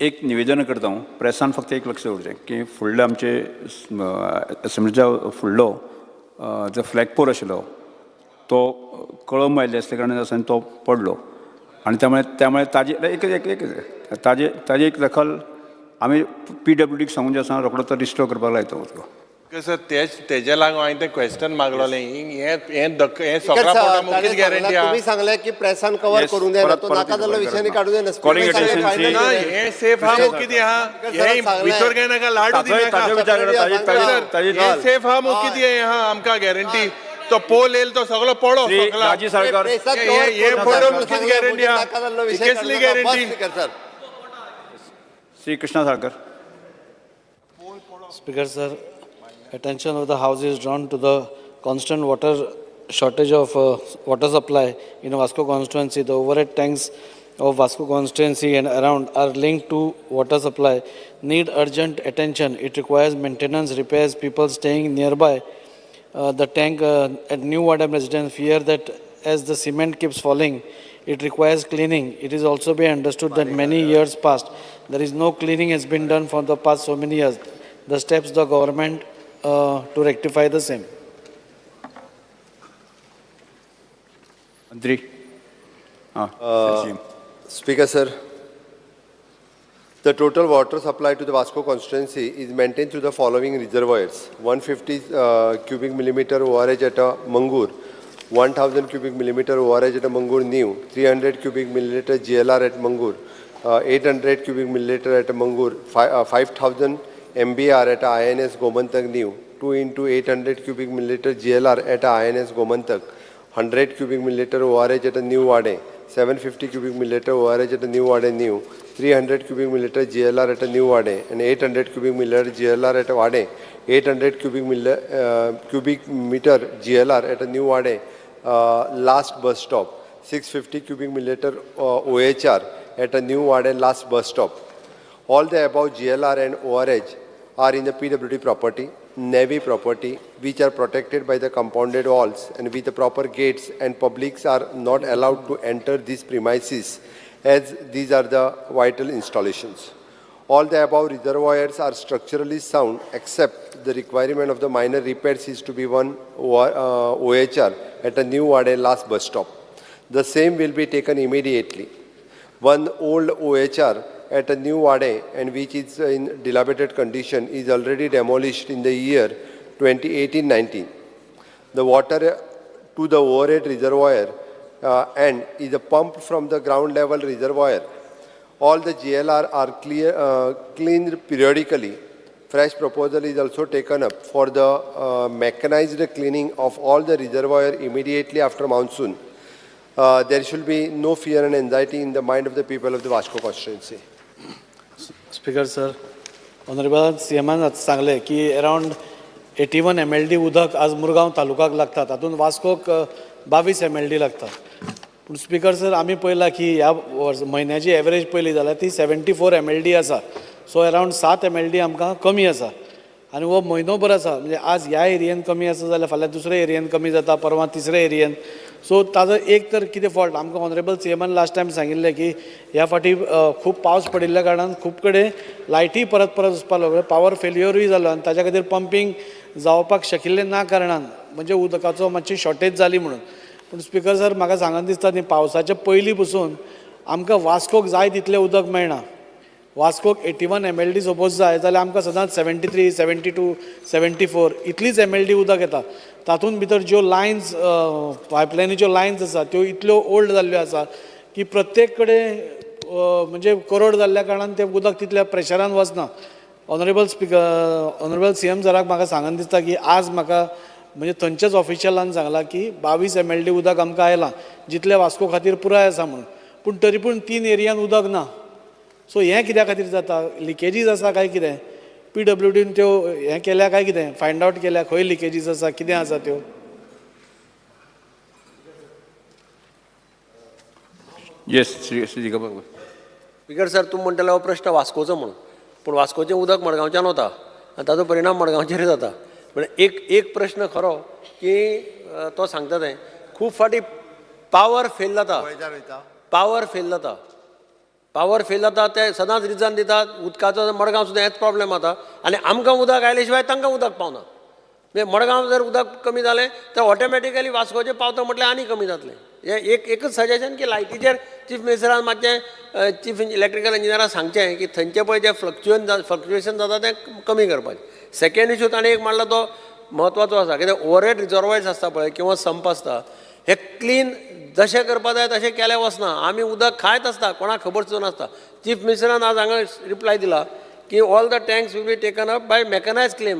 एक निवेदन करता हांव प्रेसान, फक्त एक लक्ष दवरचें की फुडले आमचे असेंब्लीच्या फुडलो जो फ्लॅग पोल आशिल्लो तो कळम आयिल्ले आसल्या कारणान आसा तो पडलो आनी त्यामुळे ताजी एक एक एक ताजे ताजी एक दखल आमी पीडब्ल्यूडीक सांगून जे आसा रोकडो तो रिस्टोर करपाक लायतो तो. सर, तेच तेजे लागून हांवें तें क्वेश्चन मागलोलें. हें हें दक हें स्पीकर सगळ्या सर, पोटा ताणें मुखीच सांगलां, गॅरंटी तुम्ही आहा. सांगले की प्रेसान कवर करूंक जायना, तो नाका जाल्लो विशयांनी काडूं जायना. Calling speaker attention सांगलें, सी. ना, final हें सेफ आहा मग कितें आहा? सरान हें सांगलें. भितर काय नाका लाडू ताचोय दिनाका. विचार करा, सर, ताजी हें सेफ आहा मग कितें आहा आमकां गॅरंटी? तो पोल येयल तो सगळो पडो श्री सकला. राजीव साळकर. प्रेसात हे- कवर हे करूं फोटो नाका, किती सांगलें, गॅरंटी आहा? नाका जाल्लो विशय कसली काडूं नाका. बस guarantee? Speaker sir. Shri Krishna Salkar. Speaker sir, attention of the House is drawn to the constant water shortage of water supply in Vasco constituency. The overhead tanks of Vasco constituency and around are linked to water supply, need urgent attention. It requires maintenance, repairs. People staying nearby the tank at New Wadam residence fear that as the cement keeps falling, it requires cleaning. It is also be understood that many years past, there is no cleaning has been done for the past so many years. The steps the government to rectify the same. मंत्री हां. Speaker sir, the total water supply to the Vasco constituency is maintained through the following reservoirs: 150 cubic millimeter ORH at a Mangur, 1000 cubic millimeter ORH at a Mangur New, 300 cubic milliliter GLR at Mangur, 800 cubic milliliter at a Mangur, 5000 MBR at INS Gomantak New, 2 into 800 cubic milliliter GLR at INS Gomantak, 100 cubic milliliter ORH at a New Wade, 750 cubic milliliter ORH at a New Wade New, 300 cubic milliliter GLR at a New Wade, and 800 cubic milliliter GLR at a Wade, 800 cubic meter GLR at a New Wade, last bus stop, 650 cubic milliliter OHR at a New Wade last bus stop. All the above GLR and ORH are in the PWD property, Navy property, which are protected by the compounded walls and with the proper gates, and publics are not allowed to enter these premises as these are the vital installations. All the above reservoirs are structurally sound except the requirement of the minor repairs is to be one OHR at a New Wade last bus stop. The same will be taken immediately. One old OHR at a New Wade and which is in dilapidated condition is already demolished in the year 2018-19. The water to the overhead reservoir and is pumped from the ground level reservoir. All the GLR are cleaned periodically. Fresh proposal is also taken up for the mechanized cleaning of all the reservoir immediately after monsoon. There should be no fear and anxiety in the mind of the people of the Vasco constituency. Speaker sir, honourable C एमान आतां सांगलें की around 81 MLD उदक आज मुरगांव तालुकाक लागता, तातूंत वास्कोक 22 MLD लागता. पूण स्पीकर सर, आमी पळयलां की ह्या वर्स म्हयन्याची एवरेज पळयली जाल्यार ती 74 MLD आसा. सो अरावंड 7 MLD आमकां कमी आसा आनी हो म्हयनोभर आसा. म्हणजे आज ह्या एरियेन कमी आसा जाल्यार फाल्यां दुसऱ्या एरियेन कमी जाता, परवां तिसऱ्या एरियेन. सो ताजो एक तर कितें फॉल्ट, आमकां ऑनरेबल सी एमान लास्ट टायम सांगिल्लें की ह्या फावटी खूब पावस पडिल्ल्या कारणान खूब कडेन लायटी परत परत वचपाक लागल्यो, पावर फेल्युअरूय जालो आनी ताज्या खातीर पंपींग जावपाक शकिल्लें ना कारणान म्हणजे उदकाचो मातशी शॉर्टेज जाली म्हणून. पूण स्पीकर सर, म्हाका सांगन दिसता न्ही, पावसाच्या पयलीं पसून आमकां वास्कोक जाय तितलें उदक मेळना. वास्कोक 81 MLD suppose जाय जाल्यार आमकां सदांच 73, 72, 74 इतलीच MLD उदक येता. तातूंत भितर ज्यो लायन्स, पायपलायनीच्यो लायन्स आसा त्यो इतल्यो ओल्ड जाल्ल्यो आसा की प्रत्येक कडेन म्हणजे करोड जाल्ल्या कारणान तें उदक तितल्या प्रेशरान वचना. Honourable speaker, honourable CM सराक म्हाका सांगन दिसता की आज म्हाका म्हणजे थंयच्याच ऑफिशियलान सांगलां की 22 MLD उदक आमकां आयलां, जितलें वास्को खातीर पुराय आसा म्हणून. पूण तरी पूण 3 एरियान उदक ना. सो हें कित्या खातीर जाता? लिकेजीस आसा काय कितें? PWDन त्यो हें केल्या काय कितें, फायंड आवट केल्या खंय लिकेजीस आसा, कितें आसा त्यो? येस, श्री श्री दिगंबर. स्पीकर सर, तूं म्हणटले हो प्रश्न वास्कोचो म्हणून, पूण वास्कोचें उदक मडगांवच्यान वता आनी ताजो परिणाम मडगांवचेर जाता. म्हळ्यार एक एक प्रश्न खरो की तो सांगता तें खूब फावटी पावर फेल जाता, पावर फेल जाता. पावर फेल जाता ते सदांच रिजन दितात उदकाचो. मडगांव सुद्दां हेच प्रॉब्लेम जाता आनी आमकां उदक आयले शिवाय तांकां उदक पावना. म्हणजे मडगांव जर उदक कमी जालें तर ऑटोमॅटिकली वास्कोचें पावता म्हटल्यार आनी कमी जातलें. हें एक एकच सजेशन की लायटीचेर चीफ मिनिस्टरान मातशें चीफ इलेक्ट्रिकल इंजिनियराक सांगचें की थंयचें पळय जें फ्लक्च्युएशन जाता तें कमी करपाचें. सेकेंड इशू ताणें एक मांडला तो म्हत्वाचो आसा, कित्याक ओवरहेड रिजर्वॉयर्स आसता पळय किंवा संप आसता, हे क्लीन जशें करपा जाय तशें केलें वचना. आमी उदक खायत आसता, कोणाक खबर सुद्दां नासता. चीफ मिनिस्टरान आज हांगा रिप्लाय दिला की all the tanks will be taken up by mechanised claim.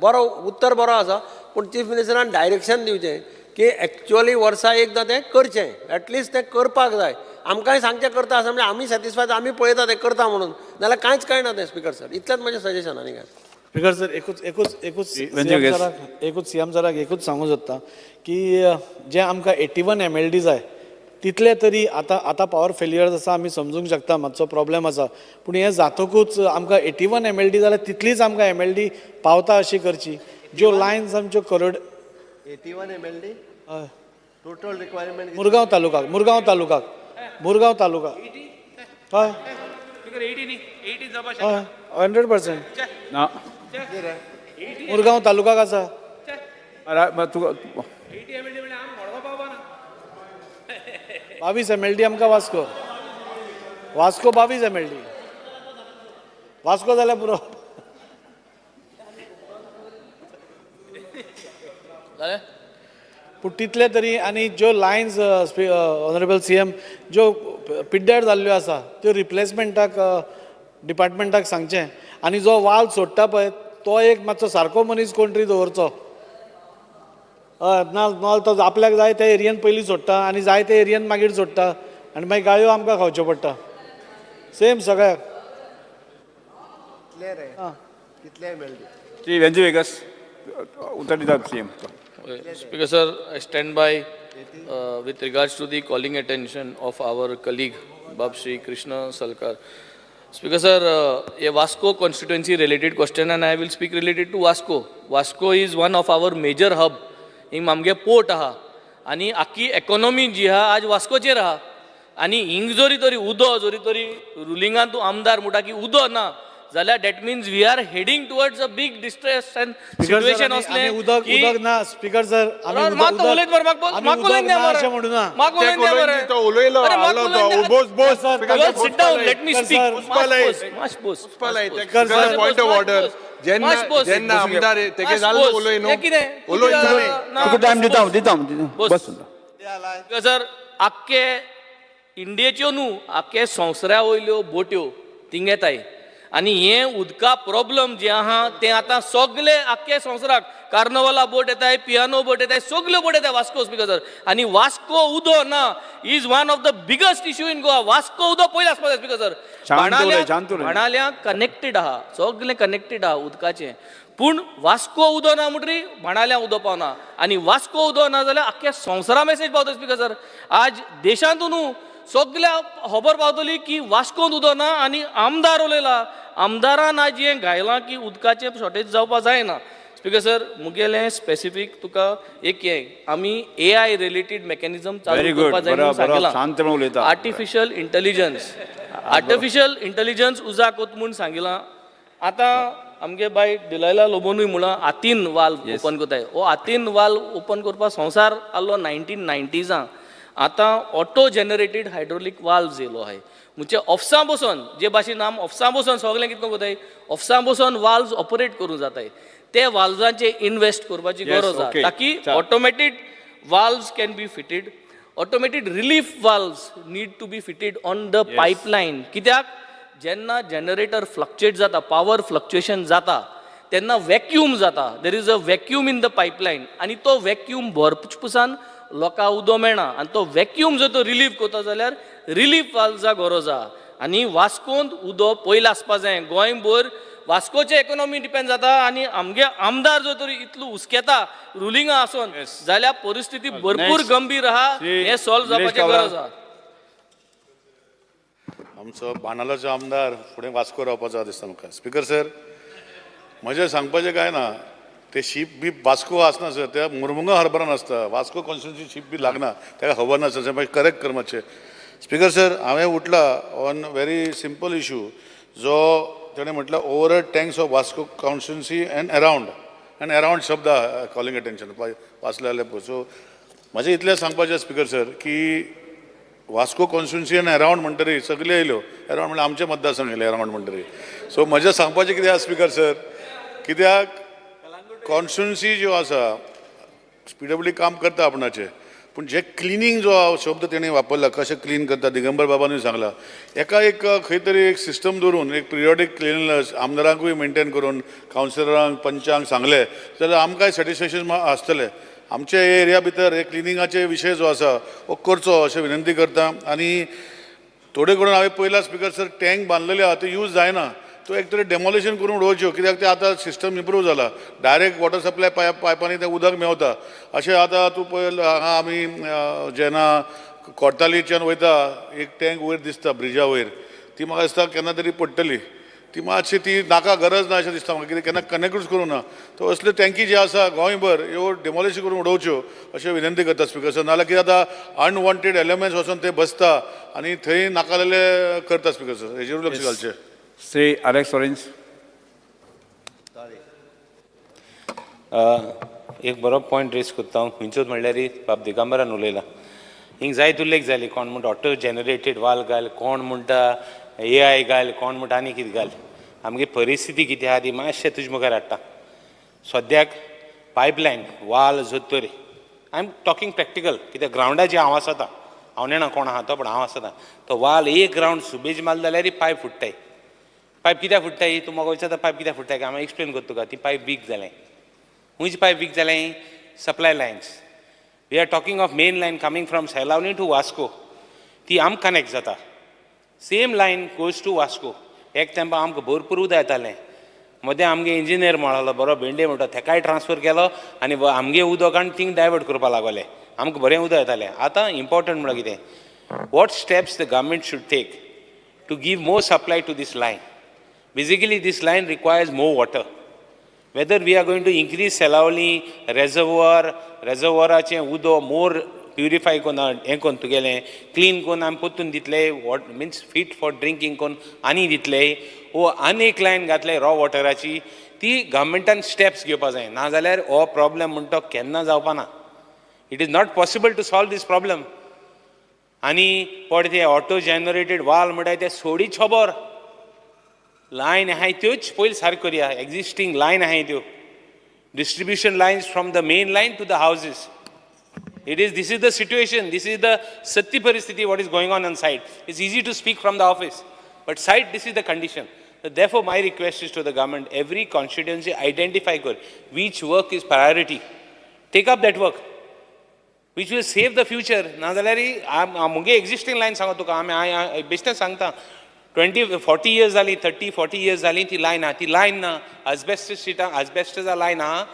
बरो उत्तर बरो आसा, पूण चीफ मिनिस्टरान डायरेक्शन दिवचें की एक्चुअली वर्सा एकदां तें करचें, एटलिस्ट तें करपाक जाय. आमकांय सांगचें करता आसा म्हणजे आमी सॅटिस्फाय, आमी पळयता तें करता म्हणून, नाल्यार कांयच कळना तें. स्पिकर सर, इतलेंच म्हजें सजेशन आनी काय. स्पिकर सर, एकूच एकूच एकूच When you CM guess. सराक एकूच, सीएम सराक एकूच सांगूंक सोदता की जे आमकां 81 एमएलडी जाय तितले तरी आतां आतां पावर फेलियर आसा, आमी समजूंक शकता मातसो प्रॉब्लेम आसा, पूण हें जातकूच आमकां 81 एमएलडी जाल्यार तितलीच आमकां एमएलडी पावता अशी करची. ज्यो लायन्स आमच्यो crore 81 MLD? Total requirement Murgaon तालुकाक, Murgaon तालुकाक, Murgaon taluka, हय हय, 100%. ना. मुरगांव तालुकाक आसा. अरे, तुका 22 एमएलडी आमकां वास्को, वास्को 22 एमएलडी, वास्को जाल्यार पुरो. जालें. पूण तितले तरी आनी ज्यो लायन्स, ऑनरेबल सीएम, ज्यो पिड्ड्यार जाल्ल्यो आसा त्यो रिप्लेसमेंटाक डिपार्टमेंटाक सांगचें. आनी जो वाल सोडटा पळय तो एक मातसो सारको मनीस कोण तरी दवरचो. हय, ना ना तो आपल्याक जाय त्या एरियन पयलीं सोडटा आनी जाय त्या एरियन मागीर सोडटा आनी मागीर गाळयो आमकां खावच्यो पडटा सेम सगळ्याक. कितले रे? कितले एमएलडी? श्री वेंजी वेगस उतर दिता CM. Speaker sir, I stand by with regards to the calling attention of our colleague Bab Shri Krishna Salkar. Speaker sir, a Vasco constituency related question and I will speak related to Vasco. Vasco is one of our major hub. हिंग आमगे port आहा आनी आख्खी economy जी आहा आज वास्कोचेर आहा. आनी हिंग जरी तरी उदो जरी तरी रुलिंगान तूं आमदार म्हणटा की उदो ना जाल्यार that means we are heading towards a big distress and speaker sir, situation. आमी उदक उदक ना, स्पीकर सर, आमी अरे, मात उलयत मरे, म्हाका आमी म्हाका उदक उलयन द्या ना मरे. अशें म्हणू ना. म्हाका उलयन द्या मरे. तो उलयलो, अरे, म्हाका आलो उलयन तो. द्या. Bose Bose. Sir, Well, sit down, let me Sir, speak. sir. Mash Bose, Sir, sir. Point of order, जेन्ना जेन्ना आमदार तेगे जाल्लो उलय न्हू, उलय जालें. तुका टायम दिता हांव, दिता हांव, दिता. बस. बस. सर, आख्खे इंडियेच्यो न्हू, आख्खे संवसारा वयल्यो बोट्यो थिंग येताय आनी हें उदका प्रॉब्लम जें आहा तें आतां सगले आख्खे संवसाराक कार्नवाला बोट येताय, पियानो बोट येताय, सगल्यो बोट येताय वास्को. स्पिकर सर, आनी वास्को उदो ना is one of the biggest issue in Goa. Vasco उदो पयलीं आसपाक जाय स्पिकर सर. शांत उलय, शांत उलय. बाणाल्या कनेक्टेड आहा, सगलें कनेक्टेड आहा उदकाचें, पूण वास्को उदो ना म्हणटरी बाणाल्या उदो पावना आनी वास्को उदो ना जाल्यार आख्ख्या संवसारा मेसेज पावता. स्पिकर सर, आज देशांतून न्हू सगल्या खबर पावतली की वास्कोंत उदो ना. आनी आमदार उलयला, आमदारान आज हें घायलां की उदकाचें शॉर्टेज जावपा जायना. स्पिकर सर, मुगेलें स्पेसिफीक तुका एक हें आमी एआय रिलेटेड मेकॅनिजम Very चालू good. करपा जाय म्हणून बरो, बरो. सांगिलां. शांतपणान उलयता. आर्टिफिशियल इंटेलिजन्स, आर्टिफिशियल इंटेलिजन्स उजाक वत म्हूण सांगिलां. आतां आमगे बाय डिलायला लोबोनूय म्हळां आतीन वाल ओपन करताय. हो आतीन वाल ओपन करपाक संवसार आहलो 1990सां. आतां ऑटो जनरेटेड हायड्रोलीक वाल्व येयलो आहाय, म्हणजे ऑफिसां बसून जे भाशेन आम ऑफिसां बसून सगळें कितें करताय, ऑफिसां बसून वाल्व ऑपरेट करूं जाताय. ते वाल्वांचे इनवेस्ट करपाची गरज आहा ताकी automated valves can be fitted, automated relief valves need to be fitted on the pipeline. कित्याक जेन्ना जनरेटर फ्लक्चुएट जाता, पावर फ्लक्चुएशन जाता, तेन्ना वॅक्यूम जाता. There is a vacuum in the pipeline आनी तो वॅक्यूम भरपुसान लोकांक उदो मेळना आनी तो वॅक्यूम जर तो रिलीफ करता जाल्यार रिलीफ वाल्वजा गरज आहा. आनी वास्कोंत उदो पयलीं आसपा जाय. गोंयभर वास्कोचे इकॉनॉमी डिपेंड जाता आनी आमगे आमदार जर तरी इतलो हुस्केता रुलिंगा आसून जाल्यार परिस्थिती भरपूर Next. गंभीर आहा. श्री हें सॉल्व निलेश जावपाची काब्राल. गरज आहा. आमचो बाणालाचो आमदार फुडें वास्को रावपाचो दिसता म्हाका. स्पिकर सर, म्हजें सांगपाचें कांय ना, ते शीप बी वास्को आसना सर, त्या मुरमुगांव हार्बरान आसता. वास्को कॉन्स्टिट्युन्सी शीप बी लागना, ताका खबर नासता. मागीर करेक्ट कर मातशें. स्पीकर सर, हांवें उठला ऑन व्हेरी सिंपल इशू, जो तेणें म्हटलं overhead tanks of Vasco constituency and around, and around शब्द कॉलिंग अटेन्शन वाचले जाल्यार पळय. सो म्हाजें इतलें सांगपाचें स्पीकर सर की वास्को कॉन्स्टिट्युन्सी आनी अरावंड म्हणटरी सगळे येयल्यो. अरावंड म्हणल्यार आमचे मतदारसंघ येयले अरावंड म्हणटरी. सो म्हजें सांगपाचें कितें आसा स्पीकर सर, कित्याक कॉन्स्टिट्युन्सी ज्यो आसा, पीडब्ल्यूडी काम करता आपणाचें, पूण जे क्लिनींग जो शब्द तेणी वापरला, कशें क्लीन करता, दिगंबर बाबानूय सांगला, एका एक खंय तरी एक सिस्टम दवरून एक पिरियोडीक क्लिनलीनस आमदारांकूय मेंटेन करून कावन्सिलरांक पंचांक सांगलें जाल्यार आमकांय सॅटिस्फॅक्शन आसतलें. आमच्या एरिया भितर हे क्लिनिंगाचे विशय जो आसा हो करचो अशें विनंती करता. आनी थोडे करून हांवें पयला स्पीकर सर, टँक बांदलेले आहा ते यूज जायना, तो एक तरी डेमोलिशन करून उडोवच्यो, कित्याक ते आतां सिस्टम इम्प्रूव जाला, डायरेक्ट वॉटर सप्लाय पायपांनी तें उदक मेवता. अशें आतां तूं पळय, हांगा आमी जेन्ना कोर्तालीच्यान वयता, एक टँक वयर दिसता ब्रिजा वयर, ती म्हाका दिसता केन्ना तरी पडटली. ती मातशी ती नाका, गरज ना अशें दिसता म्हाका, कित्याक केन्ना कनेक्टूच करूं ना. तर असल्यो टँकी ज्यो आसा गोंयभर ह्यो डेमोलिश करून उडोवच्यो अशें विनंती करता स्पीकर सर. नाजाल्यार कितें जाता, अनवॉन्टेड एलिमेंट्स वचून ते बसता आनी थंय नाका जाल्ले करता. स्पीकर सर, हेजेरूय लक्ष घालचें. Shri Alex orange. एक बरो पॉयंट रेज करता हांव. खंयचोच म्हणल्यार बाब दिगंबरान उलयला, हिंग जायत उल्लेख जाली. कोण म्हणटा ऑटो जनरेटेड वाल घाल, कोण म्हणटा एआय घाल, कोण म्हणटा आनी कितें घाल. आमगे परिस्थिती कितें आहा ती मातशें तुजे मुखार हाडटा. सद्याक पायपलायन वाल जोत्तरी, I am talking practical, कित्याक ग्रावंडाचेर हांव आसता. हांव नेणा कोण आहा तो, पूण हांव आसता. तो वाल एक रावंड सुबेज मारलो जाल्यार पायप फुट्टाय. पायप कित्याक फुट्टाय? तूं म्हाका विचारता पायप कित्याक फुट्टाय काय? हांव एक्सप्लेन करता तुका. ती पायप वीक जालें. खंयची पायप वीक जालें? Supply lines. We are talking of main line coming from Selaulim to Vasco. ती आमकां कनेक्ट जाता, same line goes to Vasco. एक तेंपा आमकां भरपूर उदक येतालें. मदें आमगे इंजिनियर म्हणलो बरो भेंडे म्हणटा, तेकाय ट्रान्सफर केलो आनी आमगे उदक आनी थिंग डायवर्ट करपा लागले. आमकां बरें उदक येतालें. आतां इम्पॉर्टंट म्हणल्यार कितें, what steps the government should take to give more supply to this line? Basically, this line requires more water. Whether we are going to increase Selaulim reservoir, रेजर्वराचें उदक मोर प्युरिफाय करून हें करून तुगेलें क्लीन करून आमी परतून दितले, what means fit for drinking करून आनी दितले, वो आनी एक लायन घातले रॉ वॉटराची, ती गव्हर्मेंटान स्टेप्स घेवपा जाय. नाजाल्यार हो प्रॉब्लम म्हणटा तो केन्ना जावपा ना. It is not possible to solve this problem. आनी पड ते ऑटो जनरेटेड वाल म्हणटाय ते सोडी खबर. लायन आहाय त्योच पयलीं सारक्यो करया. एग्जिस्टींग लायन आहाय त्यो, distribution lines from the main line to the houses. It is this is the situation, this is the सत्य परिस्थिती, what is going on on site. It's easy to speak from the office, but site, this is the condition. Therefore, my request is to the government, every constituency identify कर which work is priority, take up that work which will save the future. नाजाल्यार मुगे existing line सांगता तुका आमी, हांव बेश्टें सांगता, 20-40 years जाली, 30-40 इयर्स जाली ती लायन आहा. ती लायन ना, आजबेस्टस शिटां, आजबेस्टसा लायन आहा.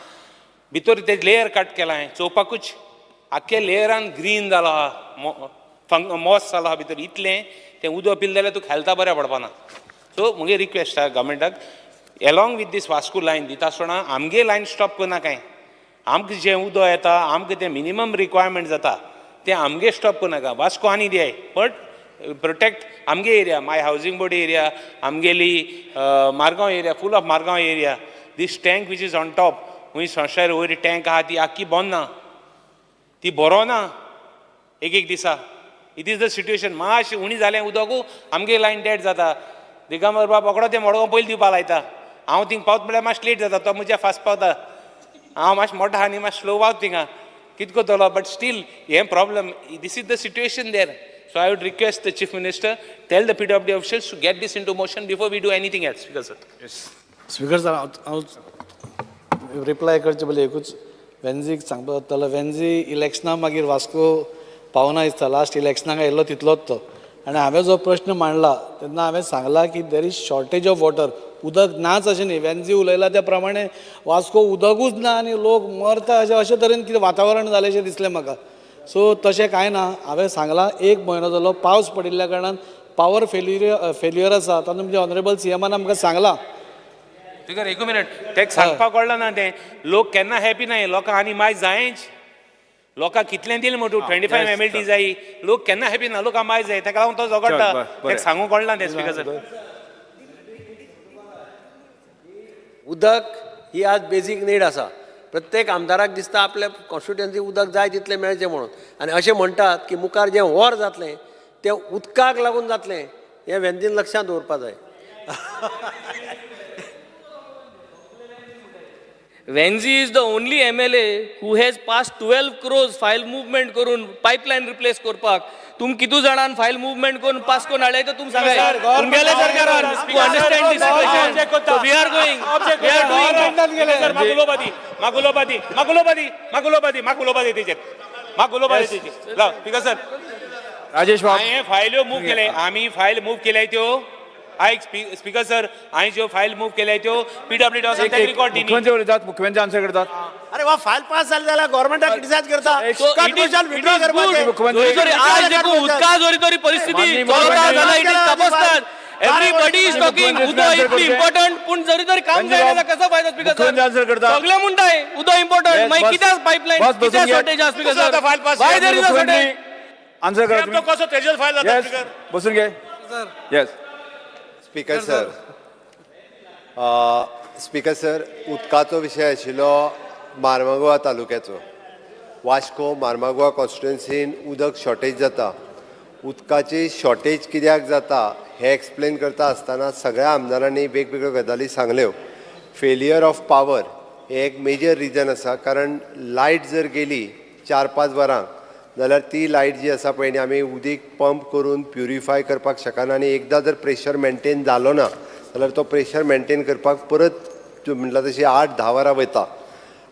भितर ते लेयर कट केलां, चोवपाकूच आख्खे लेयरान ग्रीन जालो आहा, मॉस जालो आहा भितर. इतलें तें उदक पिलें जाल्यार तुका हेल्था बरें पडपाना. सो मुगे रिक्वेस्ट आहा गव्हर्मेंटाक, along with this Vasco line दिता आसतना आमगे लायन स्टॉप करनाकाय. आमकां जें उदक येता, आमकां तें मिनिमम रिक्वायरमेंट जाता, तें आमगे स्टॉप करनाका. वास्को आनी दियाय, बट प्रोटेक्ट आमगे area, my housing board area, आमगेली Margao area, full of Margao area. This tank which is on top, खंय संवसार वयर टँक आहा, ती आख्खी बंद ना, ती बरो ना एक एक दिसा. It is the situation. मातशें उणी जालें उदक, आमगे लायन डेड जाता. दिगंबर बाब रोकडो तें मडगांव पयलीं दिवपा लायता. हांव थिंग पावता म्हळ्यार मातशें लेट जाता. तो म्हज्या फास्ट पावता. हांव मातशें मोठो आहा न्ही, मातशें स्लो पावता थिंगा. कितें करतलो? बट स्टील हें problem, this is the situation there. So I would request the Chief Minister, tell the PWD officials to get this into motion before we do anything else. Speaker sir. Speaker sir, हांव reply करचे पयलीं एकूच वेन्झीक सांगपाक सोदतालो. वेन्झी इलेक्शना मागीर वास्को पावना दिसता. Last इलेक्शनाक आयिल्लो तितलोच तो. आनी हांवें जो प्रश्न मांडला तेन्ना हांवें सांगला की there is shortage of water. उदक नाच अशें न्ही. वेन्झी उलयला त्या प्रमाणे वास्को उदकूच ना आनी लोक मरता अशें अशें तरेन कितें वातावरण जालें अशें दिसलें म्हाका. सो तशें कांय ना. हांवें सांगलां, एक म्हयनो जालो पावस पडिल्ल्या कारणान पावर फेल्युअर आसा. तातूंत म्हणजे ऑनरेबल सीएमान आमकां सांगलां. स्पीकर, एकू मिनट. तेक सांगपाक कळना ना तें. लोक केन्ना हॅपी नाय. लोकांक आनी माय जायच. लोकांक कितलें दिलें म्हणटू 25 MLD जायी, लोक केन्ना हॅपी ना, लोक आमाय जाय, ताका लागून तो झगडटा, ताका सांगूंक कळना तें. स्पिकर सर, उदक ही आज बेजीक नीड आसा. प्रत्येक आमदाराक दिसता आपल्या कॉन्स्टिट्युएन्सी उदक जाय तितलें मेळचें म्हणून, आनी अशें म्हणटात की मुखार जें वोर जातलें तें उदकाक लागून जातलें, हें वेंदीन लक्षांत दवरपा जाय. Venzi is the only MLA who has passed 12 crores file movement करून पायपलायन रिप्लेस करपाक. तुम कितू जाणान फायल मुवमेंट करून पास करून हाडले तर तुम सांगाय तुमगेले सरकारान to understand this situation. So we are going, we are doing. म्हाका उलोवपा दी, म्हाका उलोवपा दी, म्हाका उलोवपा दी, म्हाका उलोवपा दी तेजेर, म्हाका उलोवपा दी तेजेर. लाव स्पिकर सर, राजेश बाब, हांवें फायल्यो मूव केले, आमी फायल मूव केल्या त्यो. आयक स्पिकर सर, हांवें ज्यो फायल मूव केल्या त्यो पीडब्ल्यूडी आसा, एक ताका रिकॉर्ड दी. मुख्यमंत्री उलयतात, मुख्यमंत्री आन्सर करतात. अरे वा, फायल पास जाली जाल्यार गव्हर्मेंटाक क्रिटिसायज करता. So it is, it is good. मुख्यमंत्री- जरी तरी आज देखून उदका जरी तरी परिस्थिती माननीय चलता मुख्यमंत्री- जाल्यार it is तपासतात. एवरीबडी is talking उदक इतली इम्पॉर्टंट, पूण जरी तरी काम म्हणजे जायना जाल्यार कसो फायदो स्पिकर मुख्यमंत्री सर? answer करता. सगळे म्हणटाय उदक इम्पॉर्टंट, Yes, मागीर बस. कित्याक पायपलायन, बस, बसून कित्याक घे. शॉर्टेज आसा स्पिकर सर? आता file pass why there is a मुख्यमंत्री शॉर्टेज? आन्सर करा तुम्ही. कसो तेजेर फायल जाता येस, स्पिकर? बसून घे. Yes. Speaker sir, speaker sir, उदकाचो विशय आशिल्लो मार्मागोवा तालुक्याचो. वास्को मार्मागोवा कॉन्स्टिट्युएन्सीन उदक शॉर्टेज जाता. उदकाची शॉर्टेज कित्याक जाता हें एक्सप्लेन करता आसतना सगळ्या आमदारांनी वेगवेगळ्यो गजाली सांगल्यो. फेलियर ऑफ पावर हें एक मेजर रिजन आसा, कारण लायट जर गेली 4-5 वरां जाल्यार ती लायट जी आसा पळय न्ही, आमी उदीक पंप करून प्युरिफाय करपाक शकना, आनी एकदां जर प्रेशर मेनटेन जालो ना जाल्यार तो प्रेशर मेनटेन करपाक परत म्हणटा तशी 8-10 वरां वयता.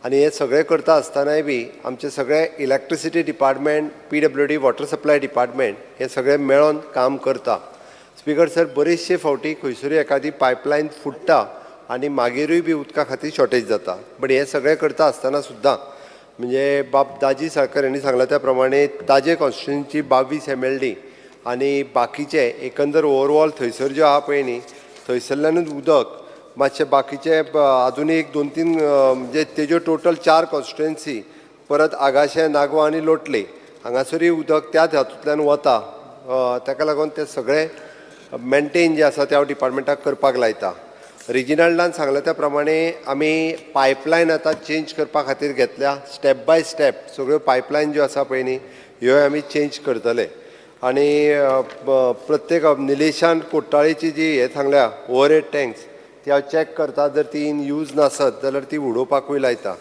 आनी हें सगळें करता आसतनाय बी आमचें सगळें electricity department, PWD, water supply department हे सगळें मेळोन काम करता. स्पिकर सर, बरेचशे फावटी खंयसरूय एखादी पायपलायन फुट्टा आनी मागीरूय बी उदका खातीर शॉर्टेज जाता. बट हें सगळें करता आसतना सुद्दां म्हणजे बाब दाजी साळकर हांणी सांगलां त्या प्रमाणे ताजे कॉन्स्टिट्युएन्सी 22 MLD आनी बाकीचे एकंदर ओवरऑल थंयसर ज्यो आहा पळय न्ही, थंयसरल्यानूच उदक मातशें बाकीचे आजुनूय एक 2-3 म्हणजे तेज्यो टोटल 4 कॉन्स्टिट्युएन्सी, परत आगाशें, नागवा आनी लोटले हांगासरूय उदक त्याच हातूंतल्यान वता. ताका लागून ते सगळे मेनटेन जे आसा ते हांव डिपार्टमेंटाक करपाक लायता. रिजिनल्डान सांगलें त्या प्रमाणे आमी पायपलायन आतां चेंज करपा खातीर घेतल्या. स्टेप बाय स्टेप सगळ्यो पायपलायन ज्यो आसा पळय न्ही, ह्यो आमी चेंज करतले. आनी प्रत्येक निलेशान कोट्टाळेची जी हें सांगल्या ओवरहेड टँक्स, ती हांव चॅक करता, जर ती इन यूज नासत जाल्यार ती उडोवपाकूय लायता.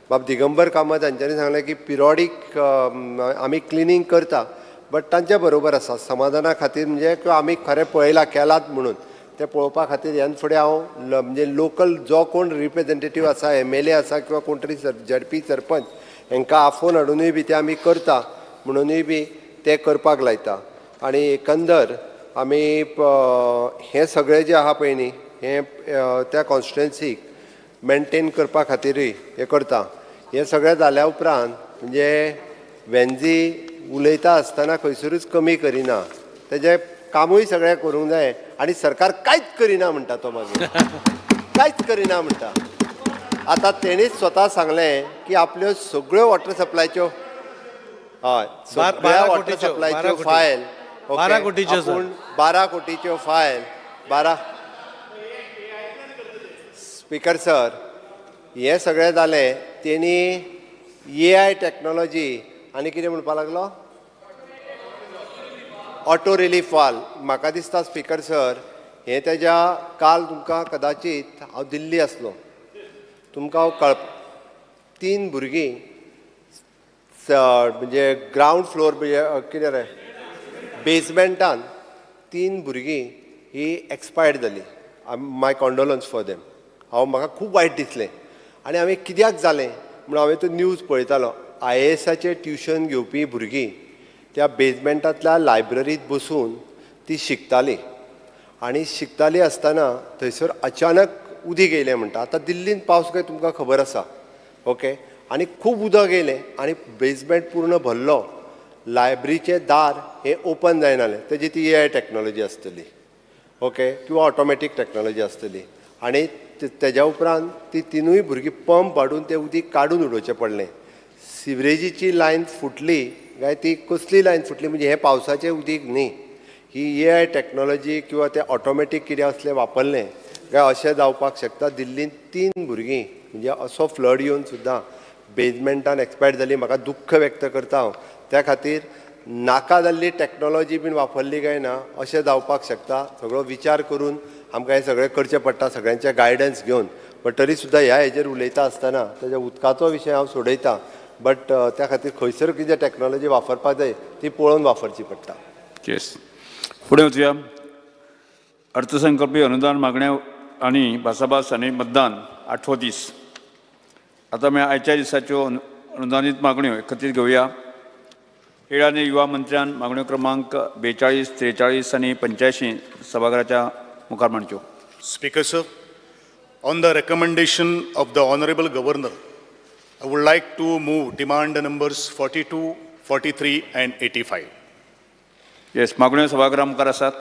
बाब दिगंबर कामत हांच्यांनी सांगलें की पिरियोडीक आमी क्लिनींग करता, बट तांच्या बरोबर आसा समाधाना खातीर, म्हणजे किंवा आमी खरें पळयलां केलात म्हणून तें पळोवपा खातीर ह्यान फुडें हांव म्हणजे लोकल जो कोण रिप्रेजेंटेटीव आसा, MLA आसा किंवा कोण तरी झडपी सरपंच हांकां आफोवन हाडुनूय बी ते आमी करता म्हणुनूय बी ते करपाक लायता. आनी एकंदर आमी हें सगळें जें आहा पळय न्ही, हें त्या कॉन्स्टिट्युएन्सीक मेनटेन करपा खातीरूय हें करता. हें सगळें जाल्या उपरांत म्हणजे वेंजी उलयता आसतना खंयसरूच कमी करिना, तेजें कामूय सगळें करूंक जाय आनी सरकार कांयच करिना म्हणटा तो, मागीर कांयच करिना म्हणटा. आतां तेणीच स्वता सांगलें की आपल्यो सगळ्यो वॉटर सप्लायच्यो, हय, सगळ्या वॉटर सप्लायच्यो फायल, 12 कोटीच्यो, आपूण 12 कोटीच्यो फायल, 12. स्पिकर सर, हें सगळें जालें तेणी AI technology आनी कितें म्हणपाक लागलो, ऑटो रिलीफ वाल. म्हाका दिसता स्पिकर सर, हें तेज्या काल तुमकां कदाचीत हांव दिल्ली आसलो, तुमकां हांव कळ 3 भुरगीं म्हणजे ग्रावंड फ्लोर म्हणजे कितें रे बेजमेंटान 3 भुरगीं ही एक्सपायर्ड जाली. माय कॉन्डोलन्स फॉर देम. हांव म्हाका खूब वायट दिसलें आनी हांवें कित्याक जालें म्हणून हांवें तो न्यूज पळयतालो. IASाचें ट्युशन घेवपी भुरगीं त्या बेजमेंटांतल्या लायब्ररींत बसून ती शिकताली आनी शिकताली आसतना थंयसर अचानक उदीक येयलें म्हणटा. आतां दिल्लीन पावस काय तुमकां खबर आसा, ओके, आनी खूब उदक येयलें आनी बेजमेंट पूर्ण भरलो. लायब्ररीचें दार हें ओपन जायनालें, तेजी ती AI technology आसतली, ओके, किंवा ऑटोमॅटीक टॅक्नोलॉजी आसतली. आनी तेज्या उपरांत ती 3 भुरगीं पंप हाडून तें उदीक काडून उडोवचें पडलें. सिवरेजीची लायन फुटली काय ती कसली लायन फुटली, म्हणजे हें पावसाचें उदीक न्ही, ही ए I technology किंवा ते ऑटोमॅटीक कितें असलें वापरलें काय अशें जावपाक शकता. दिल्लींत 3 भुरगीं म्हणजे असो फ्लड येवन सुद्दां बेजमेंटान एक्सपायर्ड जाली. म्हाका दुख्ख व्यक्त करता हांव. त्या खातीर नाका जाल्ली टॅक्नोलॉजी बीन वापरली काय ना अशें जावपाक शकता. सगळो विचार करून आमकां हें सगळें करचें पडटा, सगळ्यांचें गायडन्स घेवन. बट तरी सुद्दां ह्या हेजेर उलयता आसतना तेज्या उदकाचो विशय हांव सोडयता, बट त्या खातीर खंयसर कितें टॅक्नोलॉजी वापरपाक जाय ती पळोवन वापरची पडटा. येस, फुडें वचुया. अर्थसंकल्पी अनुदान मागण्या आनी भासाभास आनी मतदान 8वो दीस. आतां आमी आयच्या दिसाच्यो अनुदानीत मागण्यो एकत्रीत घेवया. खेळ आनी युवा मंत्र्यान मागण्यो क्रमांक 42, 43 आनी 85 सभाघराच्या मुखार मांडच्यो. Speaker sir, on the recommendation of the Honorable Governor, I would like to move demand numbers 42, 43 and 85. Yes, मागण्यो सभाघरा मुखार आसात.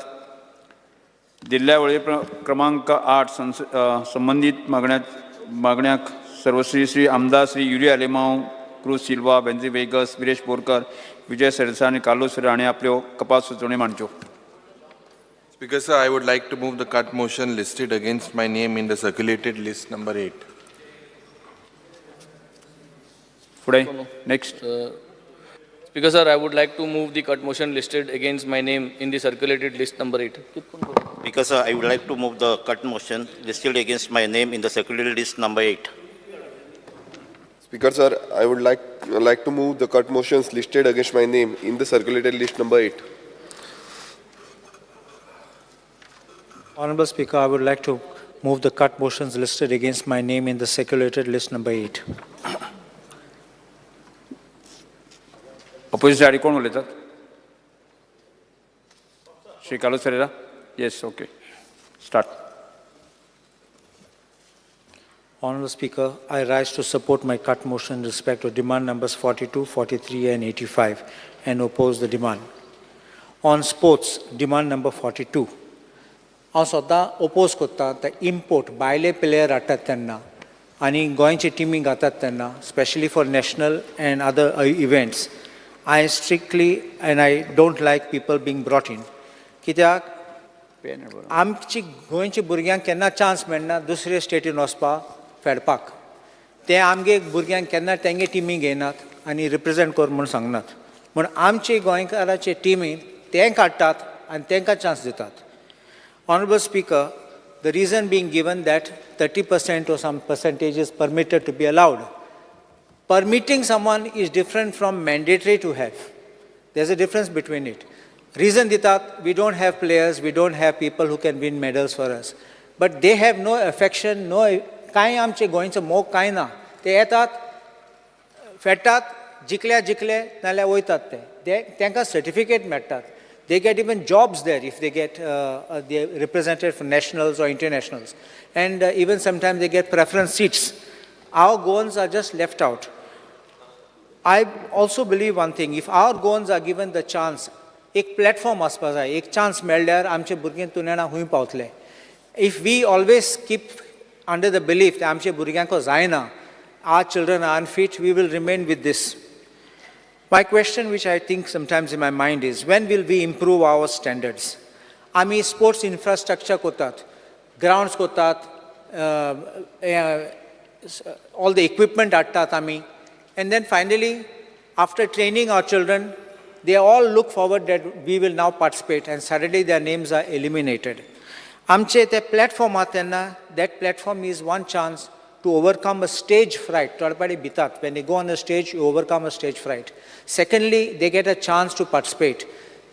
दिल्ल्या वळेरी क्रमांक 8 संबंदीत मागण्याक सर्वश्री श्री आमदार Shri Yuri Alemao, Cruz Silva, Venzy Viegas, Viresh Borkar, Vijay Sardesai आनी कार्लोस फेरेरा हांणी आपल्यो कपात सुचोवण्यो मांडच्यो. Speaker sir, I would like to move the cut motion listed against my name in the circulated list number 8. फुडें next. Speaker sir, I would like to move the cut motion listed against my name in the circulated list number 8. Speaker sir, I would like to move the cut motion listed against my name in the circulated list number 8. Speaker sir, I would like to move the cut motions listed against my name in the circulated list number 8. Honorable Speaker, I would like to move the cut motions listed against my name in the circulated list number 8. Opposition आडी कोण उलयतात? Shri Carlos Ferreira. Yes, okay, start. Honorable Speaker, I rise to support my cut motion in respect to demand numbers 42, 43 and 85 and oppose the demand. On sports, demand number 42. हांव सद्दां oppose करता ते import भायले player हाडटात तेन्ना आनी गोंयचे टिमी घातात तेन्ना, specially for national and other events. I strictly and I don't like people being brought in. कित्याक आमची गोंयच्या भुरग्यांक केन्ना चान्स मेळना दुसरे स्टेटीन वचपाक फेडपाक. ते आमगे भुरग्यांक केन्ना तेंगे टिमी घेयनात आनी रिप्रेजेंट कर म्हूण सांगनात. म्हूण आमचे गोंयकाराचे टिमी ते काडटात आनी तांकां चान्स दितात. Honorable Speaker, the reason being given that 30% or some percentage is permitted to be allowed. Permitting someone is different from mandatory to have. There's a difference between it. Reason ditat, we don't have players, we don't have people who can win medals for us. But they have no affection, no, कांय आमचे गोंयचो मोग कांय ना. ते येतात, फेडटात, जिखल्या जिखले, नाल्यार वयतात ते. तांकां सर्टिफिकेट मेळटात. They get even jobs there if they get they represented for nationals or internationals. And even sometimes they get preference seats. Our Goans are just left out. I also believe one thing, if our Goans are given the chance, एक platform आसपा जाय, एक chance मेळ्ळ्यार आमचे भुरगे तुनेणा खूंय पावतले. If we always keep under the belief आमचे भुरग्यांक जायना, our children are unfit, we will remain with this. My question, which I think sometimes in my mind is, when will we improve our standards? आमी sports infrastructure कोतात, grounds कोतात, all the equipment हाडटात आमी, and then finally, after training our children, they all look forward that we will now participate, and suddenly their names are eliminated. आमचे ते platform आहा तेन्ना, that platform is one chance to overcome a stage fright. थोडे भितात. When you go on a stage, you overcome a stage fright. Secondly, they get a chance to participate.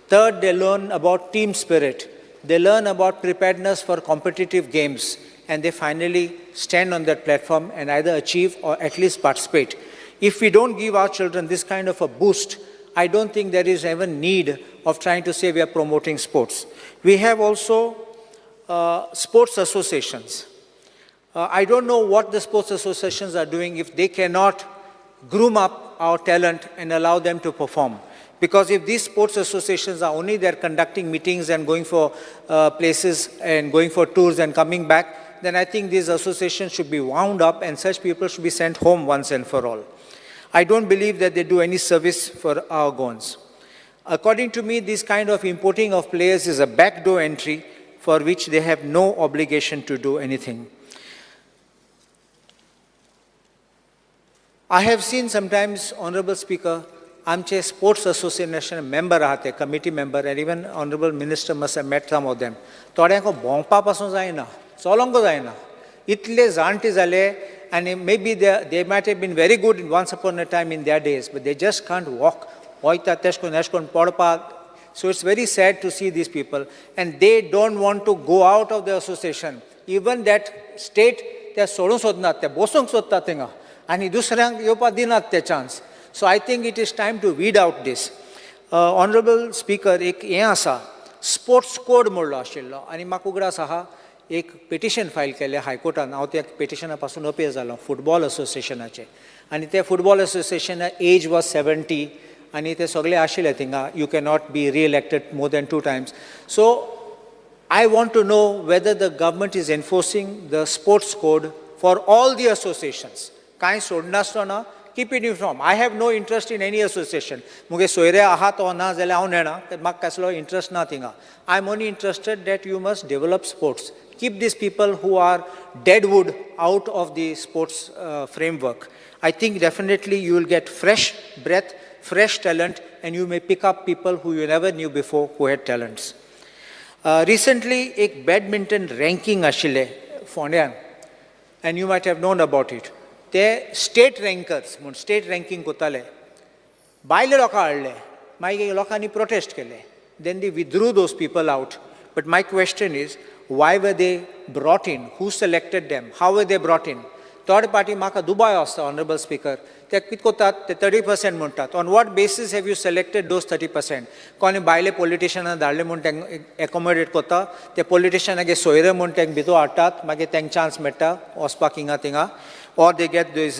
Third, they learn about team spirit. They learn about preparedness for competitive games, and they finally stand on that platform and either achieve or at least participate. If we don't give our children this kind of a boost, I don't think there is even need of trying to say we are promoting sports. We have also sports associations. I don't know what the sports associations are doing if they cannot groom up our talent and allow them to perform. Because if these sports associations are only there conducting meetings and going for places and going for tours and coming back, then I think these associations should be wound up and such people should be sent home once and for all. I don't believe that they do any service for our Goans. According to me, this kind of importing of players is a backdoor entry for which they have no obligation to do anything. I have seen sometimes, Honorable Speaker, आमचे sports association member आहा ते committee member, and even honourable minister must have met some of them. थोड्यांक भोंवपा पासून जायना, चलोंक जायना, इतले जाणटे जाले. आनी maybe they might have been very good once upon a time in their days, but they just can't walk. वयता तेश करून एश करून पडपाक. So it's very sad to see these people, and they don't want to go out of the association. Even that state ते सोडूंक सोदनात, ते बसूंक सोदतात थिंगा आनी दुसऱ्यांक येवपाक दिनात ते chance. So I think it is time to weed out this. Honourable Speaker, एक हें आसा, स्पोर्ट्स कोड म्हणलो आशिल्लो, आनी म्हाका उगडास आहा एक पिटिशन फायल केलें हायकोर्टान. हांव त्या पिटिशना पासून अपील जालो फुटबॉल असोसिएशनाचें, आनी ते फुटबॉल असोसिएशना एज वॉज 70 आनी ते सगळे आशिल्ले थिंगा, you cannot be re-elected more than 2 times. So I want to know whether the government is enforcing the sports code for all the associations. कांय सोडनासतना keep it uniform. I have no interest in any association. मुगे सोयरे आहा तो ना जाल्यार हांव नेणा, म्हाका कसलो इंट्रस्ट ना थिंगा. I am only interested that you must develop sports. Keep these people who are deadwood out of the sports framework. I think definitely you will get fresh breath, fresh talent, and you may pick up people who you never knew before who had talents. Recently, एक badminton ranking आशिल्लें फोंड्यान, and you might have known about it. ते state रँकर्स म्हूण state ranking करताले, भायले लोकां हाडले, मागीर लोकांनी प्रोटेस्ट केले. Then they withdrew those people out. But my question is, why were they brought in? Who selected them? How were they brought in? Third party म्हाका दुबाय आसता, ऑनरेबल स्पीकर. ते कितें करतात, ते 30% म्हणटात. On what basis have you selected those 30%? कोणी भायले पॉलिटिशनां धाडले म्हूण तांकां एकोमोडेट करता, ते पॉलिटिशनागे सोयरे म्हूण तांकां भितर हाडटात, मागीर तांकां चान्स मेळटा वचपाक हिंगा थिंगा, or they get this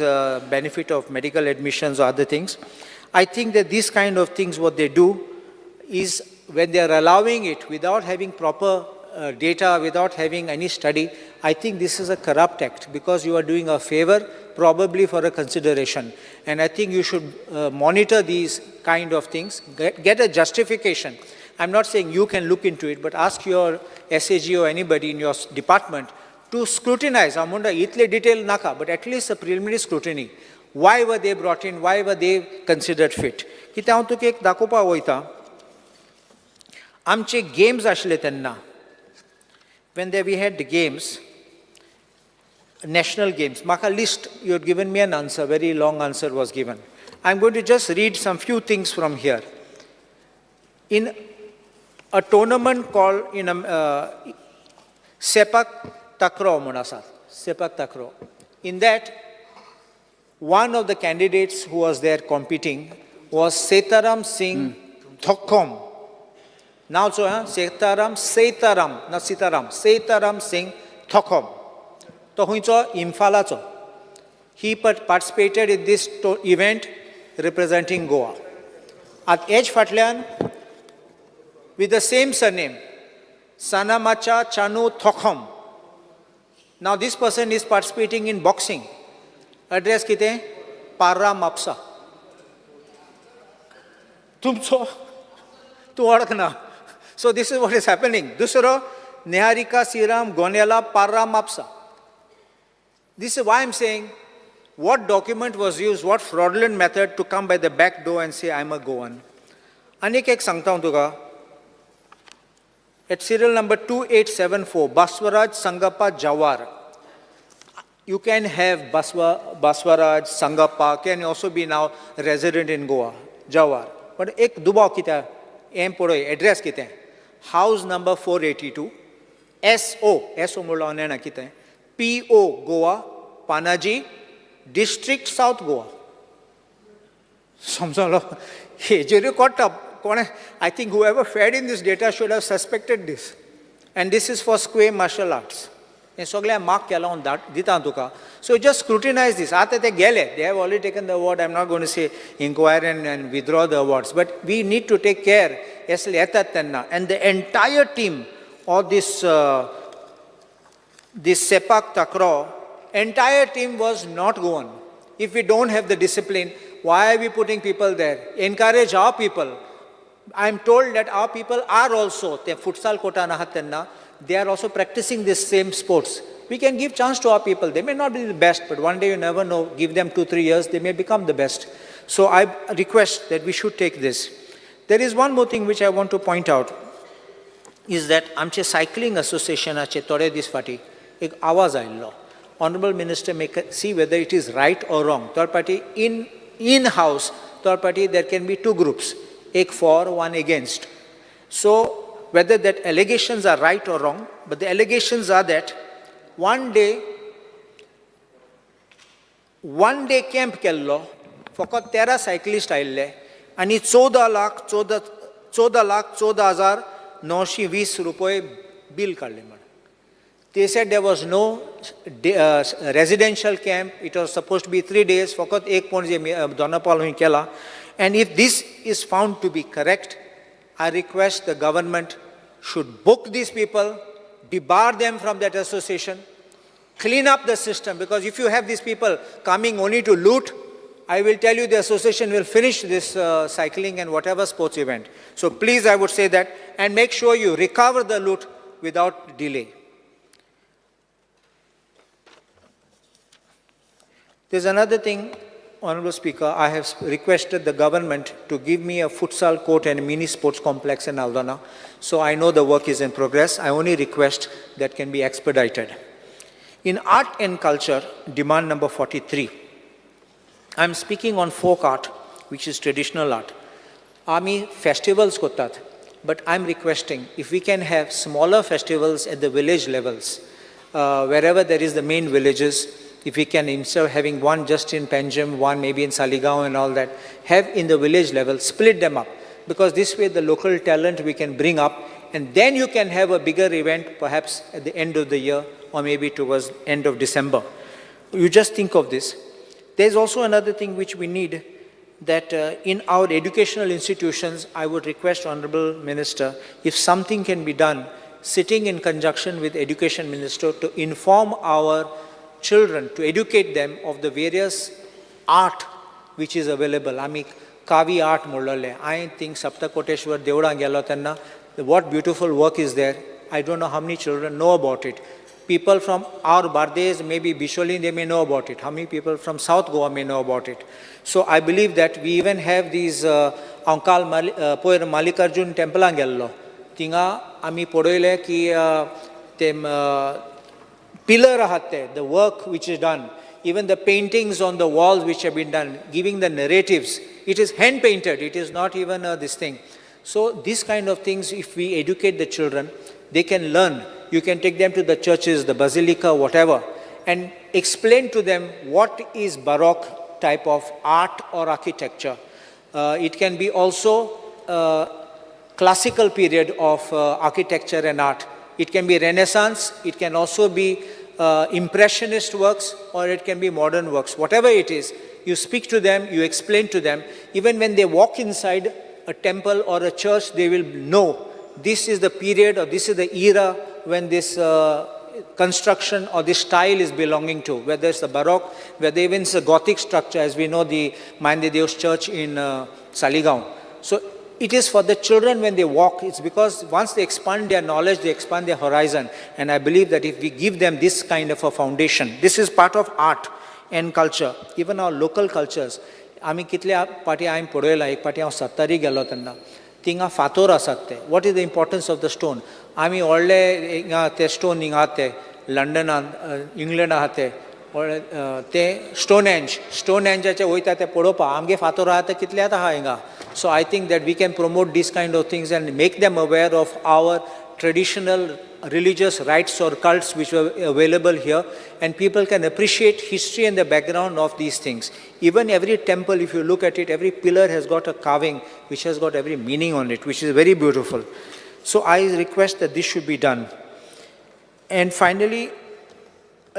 benefit of medical admissions or other things. I think that these kind of things, what they do is when they are allowing it without having proper data, without having any study, I think this is a corrupt act, because you are doing a favor probably for a consideration. And I think you should monitor these kind of things, get a justification. I'm not saying you can look into it, but ask your SAG or anybody in your department to scrutinize. हांव म्हणटा इतले detail नाका, but at least a preliminary scrutiny. Why were they brought in? Why were they considered fit? कितें हांव तुका एक दाखोवपाक वयता. आमचे गेम्स आशिल्ले तेन्ना, when we had the games, national games, म्हाका list, you had given me an answer, very long answer was given. I'm going to just read some few things from here. In a tournament called in a, Sepak Takraw म्हूण आसा, Sepak Takraw. In that, one of the candidates who was there competing was Setaram Singh Thokhom. Now, so, Setaram, Setaram, not Sitaram, Setaram Singh Thokhom. तो खंयचो? इम्फालाचो. He participated in this event representing Goa. आतां has फाटल्यान with the same surname, Sanamacha Chanu Thokhom. Now this person is participating in boxing. Address कितें? पार्रा म्हापसा. तुमचो तूं वळखना. So this is what is happening. दुसरो Niharika Siram Gonela Parra Mapsa. This is why I am saying what document was used, what fraudulent method to come by the back door and say I am a Goan. आनीक एक सांगता हांव तुका. At serial number 2874, Baswaraj Sangappa Jawar. You can have Baswaraj Sangappa, can also be now resident in Goa, Jawar. But एक दुबाव कित्याक हें पळय, एड्रेस कितें? House number 482, SO, SO म्हणलो हांव नेणा कितें, PO Goa, Panaji, district South Goa. समजलो? हेजेरूय कळटा कोणें. I think whoever fed in this data should have suspected this. And this is for square martial arts. हें सगळें मार्क केलां हांव दिता तुका. So just scrutinise दीस. आतां ते गेले, they have already taken the award. I am not going to say inquire and withdraw the awards, but we need to take care असले येतात तेन्ना. And the entire team of this this Sepak Takraw, entire team was not Goan. If we don't have the discipline, Why are we putting people there? Encourage our people. I am told that our people are also, ते futsal कोर्टान आहात तेन्ना, they are also practicing this same sports. We can give chance to our people. They may not be the best, but one day you never know. Give them 2-3 years, they may become the best. So I request that we should take this. There is one more thing which I want to point out, is that आमचे cycling असोसिएशनाचे थोडे दीस फाटीं एक आवाज आयिल्लो. Honourable Minister may see whether it is right or wrong. Third party in house, third party there can be two groups, एक for, one against. So whether that allegations are right or wrong, but the allegations are that one day camp केल्लो, फकत 13 cyclist आयिल्ले आनी 14,14,920 रुपये bill काडलें म्हण. They said there was no residential camp. It was supposed to be 3 days. फकत एक पणजे दोनापावल हुंय केला. And if this is found to be correct, I request the government should book these people, debar them from that association, clean up the system, because if you have these people coming only to loot, I will tell you the association will finish this cycling and whatever sports event. So please, I would say that, and make sure you recover the loot without delay. There's another thing, Honorable Speaker, I have requested the government to give me a futsal court and a mini sports complex in Aldona. So I know the work is in progress. I only request that can be expedited. In art and culture, demand number 43. I'm speaking on folk art, which is traditional art. Ami festivals kotat, but I'm requesting if we can have smaller festivals at the village levels, wherever there is the main villages, if we can, instead of having one just in Panjim, one maybe in Saligao and all that, have in the village level, split them up. Because this way the local talent we can bring up, and then you can have a bigger event perhaps at the end of the year or maybe towards end of December. You just think of this. There's also another thing which we need, that in our educational institutions, I would request Honorable Minister, if something can be done, sitting in conjunction with Education Minister to inform our children, to educate them of the various art which is available. आमी कावी art म्हणलेलें, I think Saptakoteshwar देवळां गेलो तेन्ना what beautiful work is there. I don't know how many children know about it. People from our Bardes, maybe Bisholi, they may know about it. How many people from South Goa may know about it? So I believe that we even have these Ankal पोयर Mallikarjun टेम्पलां गेल्लो, थिंगा आमी पळयलें की ते pillar आहात ते, the work which is done, even the paintings on the walls which have been done, giving the narratives, it is hand painted, it is not even this thing. So these kind of things, if we educate the children, they can learn. You can take them to the churches, the basilica, whatever, and explain to them what is Baroque type of art or architecture. It can be also classical period of architecture and art. It can be Renaissance, it can also be Impressionist works, or it can be modern works. Whatever it is, you speak to them, you explain to them. Even when they walk inside a temple or a church, they will know this is the period or this is the era when this construction or this style is belonging to, whether it's the Baroque, whether even it's a Gothic structure, as we know the Mande Deus Church in Saligao. So it is for the children when they walk, it's because once they expand their knowledge, they expand their horizon. And I believe that if we give them this kind of a foundation, this is part of art and culture, even our local cultures. आमी कितले पाटी हांवें पळयला, एक पाटी हांव सत्तरी गेलो तेन्ना थिंगा फातोर आसात ते. What is the importance of the stone? आमी व्हडले हिंगा ते स्टोन हिंगा आहात ते लंडनान, इंग्लंड आहा ते व्हडले ते स्टोन एंज, स्टोन एंजाचे वयता ते पळोवपाक. आमगे फातोर आहा ते कितले आहा हिंगा. So I think that we can promote these kind of things and make them aware of our traditional religious rites or cults which were available here, and people can appreciate history and the background of these things. Even every temple, if you look at it, every pillar has got a carving which has got every meaning on it, which is very beautiful. So I request that this should be done. And finally,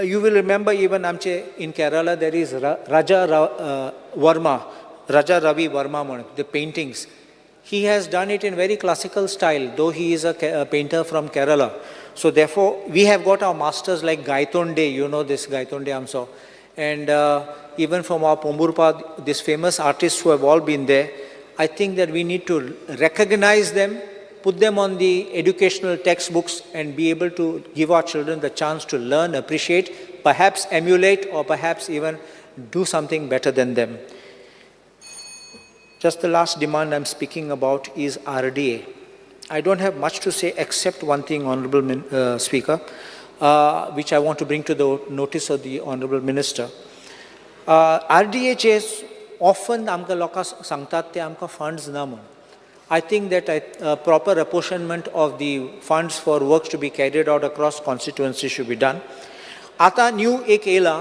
you will remember even Amche in Kerala there is Raja Varma, Raja Ravi Varma, the paintings. He has done it in very classical style, though he is a painter from Kerala. So therefore, we have got our masters like Gaitonde, you know this Gaitonde Amso. And even from our Pomburpa, these famous artists who have all been there, I think that we need to recognize them, put them on the educational textbooks, and be able to give our children the chance to learn, appreciate, perhaps emulate, or perhaps even do something better than them. Just the last demand I'm speaking about is RDA. I don't have much to say except one thing, Honorable Speaker, which I want to bring to the notice of the Honorable Minister. RDA often आमकां लोकां सांगतात ते आमकां funds ना म्हूण. I think that a proper apportionment of the funds for works to be carried out across constituencies should be done. आतां new एक येयला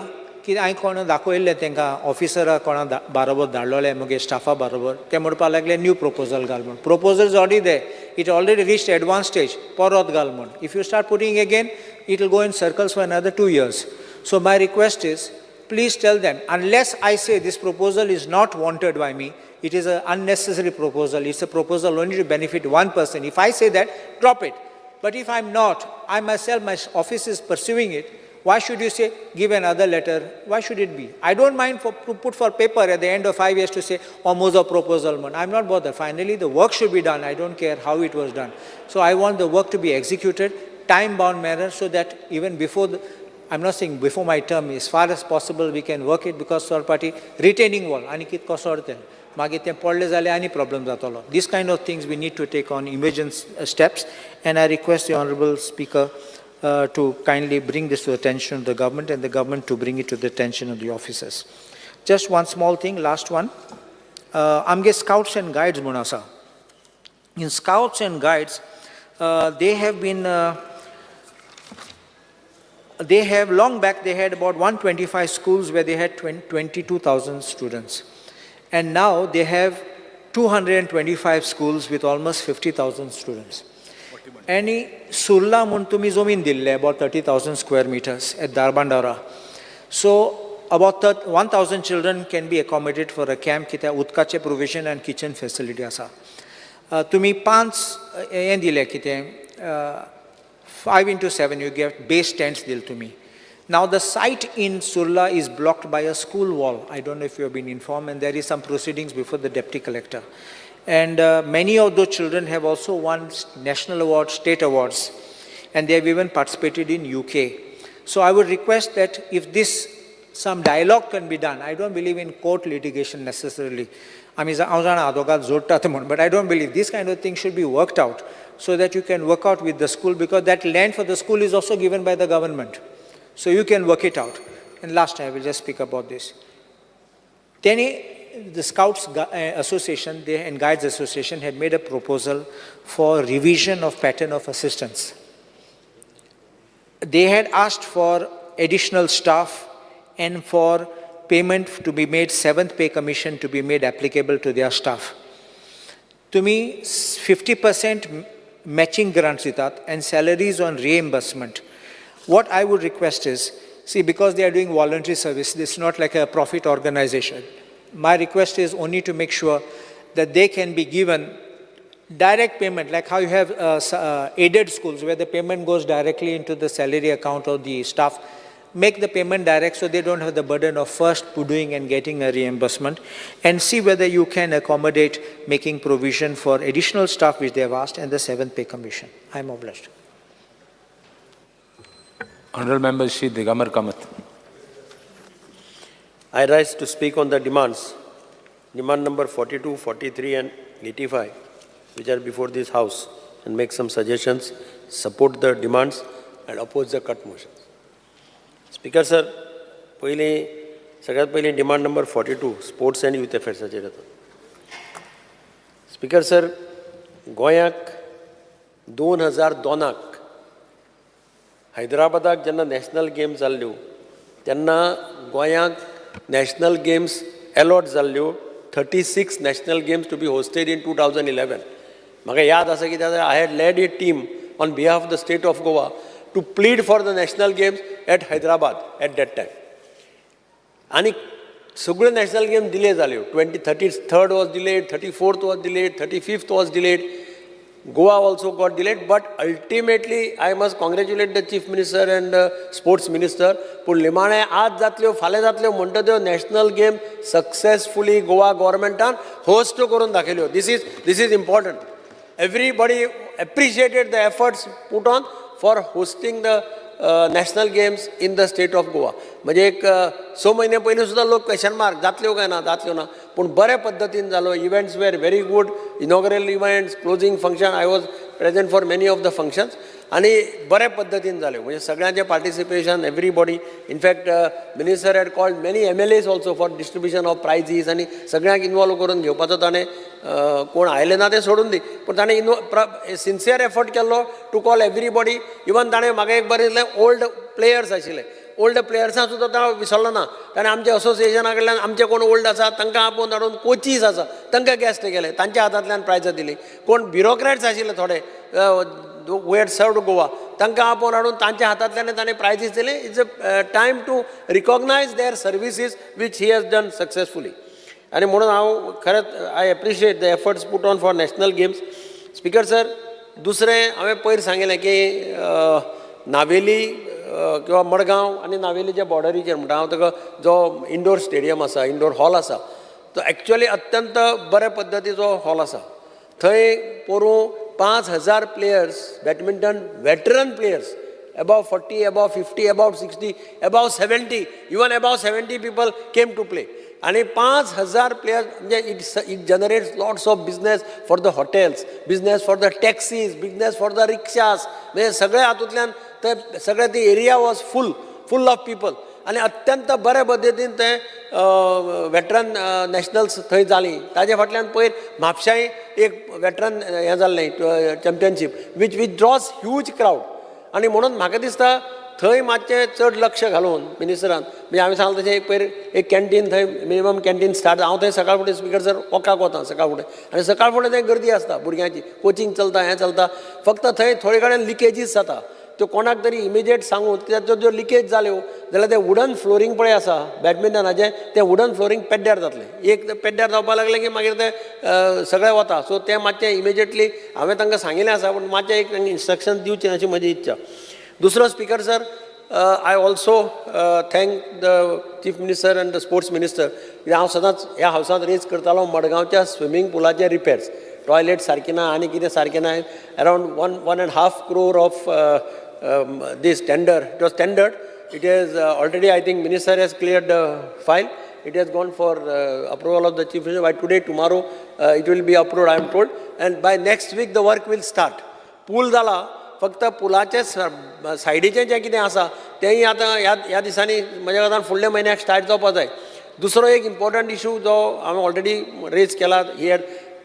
की हांवें कोणा दाखयल्लें तांकां ऑफिसरा कोणा बारोबर धाडलोलें म्हगे स्टाफा बारोबर, ते म्हणपाक लागले न्यू प्रपोजल घाल म्हूण. Proposal is already there, it already reached advance stage, परत घाल म्हूण. If you start putting again, it will go in circles for another 2 years. So my request is, please tell them, unless I say this proposal is not wanted by me, it is an unnecessary proposal, it's a proposal only to benefit one person. If I say that, drop it. But if I'm not, I myself, my office is pursuing it, why should you say, give another letter? Why should it be? I don't mind to put for paper at the end of 5 years to say, oh, Mozo proposal. Man. I'm not bothered. Finally, the work should be done. I don't care how it was done. So I want the work to be executed, time-bound manner, so that even before, the, I'm not saying before my term, as far as possible, we can work it, because third party retaining wall, ani kit kosortel, मागीर तें पडलें जाल्यार आनी problem जातलो. These kind of things we need to take on emergent steps, and I request the Honorable Speaker to kindly bring this to the attention of the government, and the government to bring it to the attention of the officers. Just one small thing, last one. आमगे Scouts and Guides म्हूण आसा. In Scouts and Guides, they have been, they have, long back, they had about 125 schools where they had 22,000 students. And now they have 225 schools with almost 50,000 students. Any Surla म्हूण तुमी जमीन दिल्ले, about 30,000 square meters at Dharbandora. So about 1,000 children can be accommodated for a camp, कित्याक उदकाचें provision and kitchen facility आसा. तुमी 5 हें दिलें कितें, 5 into 7 you get base tents दिले तुमी. Now the site in Surla is blocked by a school wall. I don't know if you have been informed, and there is some proceedings before the deputy collector. And many of those children have also won national awards, state awards, and they have even participated in UK. So I would request that if this, some dialogue can be done. I don't believe in court litigation necessarily. I mean, but I don't believe this kind of thing should be worked out so that you can work out with the school, because that land for the school is also given by the government. So you can work it out. And last, I will just speak about this. Then the Scouts Association and Guides Association had made a proposal for revision of pattern of assistance. They had asked for additional staff and for payment to be made, 7th pay commission to be made applicable to their staff. To me, 50% matching grants and salaries on reimbursement. What I would request is, see, because they are doing voluntary service, this is not like a profit organization. My request is only to make sure that they can be given direct payment, like how you have aided schools where the payment goes directly into the salary account of the staff. Make the payment direct so they don't have the burden of first doing and getting a reimbursement, and see whether you can accommodate making provision for additional staff which they have asked and the 7th pay commission. I am obliged. Honorable Member Shri Digambar Kamath. I rise to speak on the demands, demand number 42, 43 and 85, which are before this House, and make some suggestions, support the demands and oppose the cut motions. Speaker sir, पयलीं सगळ्यात पयलीं demand number 42, sports and youth अफेर्साचेर येता. Speaker sir, गोंयाक 2002 हैदराबादाक जेन्ना national games जाल्ल्यो तेन्ना गोंयाक national games allot जाल्ल्यो 36 national games to be hosted in 2011. म्हाका याद आसा की I had led a team on behalf of the state of Goa to plead for the national games at Hyderabad at that time. आनी सगळ्यो national games delay जाल्यो. 33rd was delayed, 34th was delayed, 35th was delayed. Goa also got delayed, but ultimately I must congratulate the Chief Minister and Sports Minister. पूण निमाणें आज जातल्यो फाल्यां जातल्यो म्हणटा त्यो नॅशनल गेम सक्सेसफुली गोवा गव्हर्मेंटान होस्ट करून दाखयल्यो. This is important. Everybody appreciated the efforts put on for hosting the national games in the state of Goa. म्हणजे एक 6 म्हयने पयलीं सुद्दां लोक क्वेशन मार्क, जातल्यो काय ना, जातल्यो ना, पूण बरे पद्दतीन जालो. Events were very good, inaugural events, closing function. I was present for many of the functions आनी बरे पद्दतीन जाल्यो. म्हणजे सगळ्यांचें participation, everybody. In fact, minister had called many MLAs also for distribution of prizes आनी सगळ्यांक इनवॉल्व करून घेवपाचो ताणें, कोण आयले ना तें सोडून दी, पूण ताणें इनवॉ सिन्सियर एफर्ट केल्लो टू कॉल एवरीबॉडी. इवन ताणें म्हाका एक बरें दिसलें, ओल्ड प्लेयर्स आशिल्ले, ओल्ड प्लेयर्सां सुद्दां तो विसरलो ना. ताणें आमच्या असोसिएशना कडल्यान आमचे कोण ओल्ड आसा तांकां आपोवन हाडून, कोचीस आसा तांकां गेस्ट केले, तांच्या हातांतल्यान प्रायजां दिली. कोण ब्युरोक्रॅट्स आशिल्ले थोडे who had served Goa, तांकां आपोवन हाडून तांच्या हातांतल्यान ताणें प्रायजीस दिले. It's a time to recognize their services which he has done successfully. आनी म्हणून हांव खरेंच I appreciate the efforts put on for national games. Speaker sir, दुसरें हांवें पयर सांगिल्लें की नावेली किंवा मडगांव आनी नावेलीच्या बॉर्डरीचेर म्हणटा हांव ताका, जो इंडोर स्टेडियम आसा, इंडोर हॉल आसा, तो एक्चुअली अत्यंत बरे पद्दतीचो हॉल आसा. थंय पोरूं 5000 players, badminton veteran players, above 40, above 50, above 60, above 70, even above 70 people came to play. आनी 5000 प्लेयर्स म्हणजे it generates lots of business for the hotels, business for the taxis, business for the rickshaws. म्हणजे सगळे हातूंतल्यान ते सगळे ती area was full full of people. आनी अत्यंत बरे पद्दतीन ते वेटरन नॅशनल्स थंय जाली. ताजे फाटल्यान पयर म्हापशाय एक वेटरन हें जाल्लें championship which draws huge crowd. आनी म्हणून म्हाका दिसता थंय मातशें चड लक्ष घालून मिनिस्टरान, म्हणजे हांवें सांगलें तशें, एक पयर एक कॅन्टीन थंय, मिनिमम कॅन्टीन स्टार्ट. हांव थंय सकाळ फुडें, स्पिकर सर, वॉकाक वता सकाळ फुडें आनी सकाळ फुडें थंय गर्दी आसता, भुरग्यांची कोचिंग चलता, हें चलता. फक्त थंय थोडे कडेन लिकेजीस जाता, त्यो कोणाक तरी इमिजिएट सांगून, कित्याक त्यो ज्यो लिकेज जाल्यो जाल्यार तें वुडन फ्लोरींग पळय आसा बॅडमिंटनाचें, तें वुडन फ्लोरींग पेड्ड्यार जातलें. एक तें पेड्ड्यार जावपाक लागलें की मागीर तें सगळें वता. सो तें मातशें इमिजिएटली हांवें तांकां सांगिल्लें आसा, पूण मातशें एक इन्स्ट्रक्शन दिवचें अशी म्हजी इच्छा. दुसरो, Speaker sir, I also thank the Chief Minister and the Sports Minister. कित्याक हांव सदांच ह्या हावसांत रेज करतालो मडगांवच्या स्विमींग पुलाचे रिपेर्स, टॉयलेट सारकें ना आनी कितें सारकें ना. Around 1.5 crore of this tender, it was tendered. It is already, I think minister has cleared the file. It has gone for approval of the Chief Minister. By today, tomorrow, it will be approved, I am told, and by next week the work will start. पूल जाला, फक्त पुलाचे सायडीचें जें कितें आसा तेंय आतां ह्या दिसांनी, म्हज्या कोतान फुडल्या म्हयन्याक स्टार्ट जावपा जाय. दुसरो एक इम्पॉर्टंट इशू जो हांवें ऑलरेडी रेज केला here,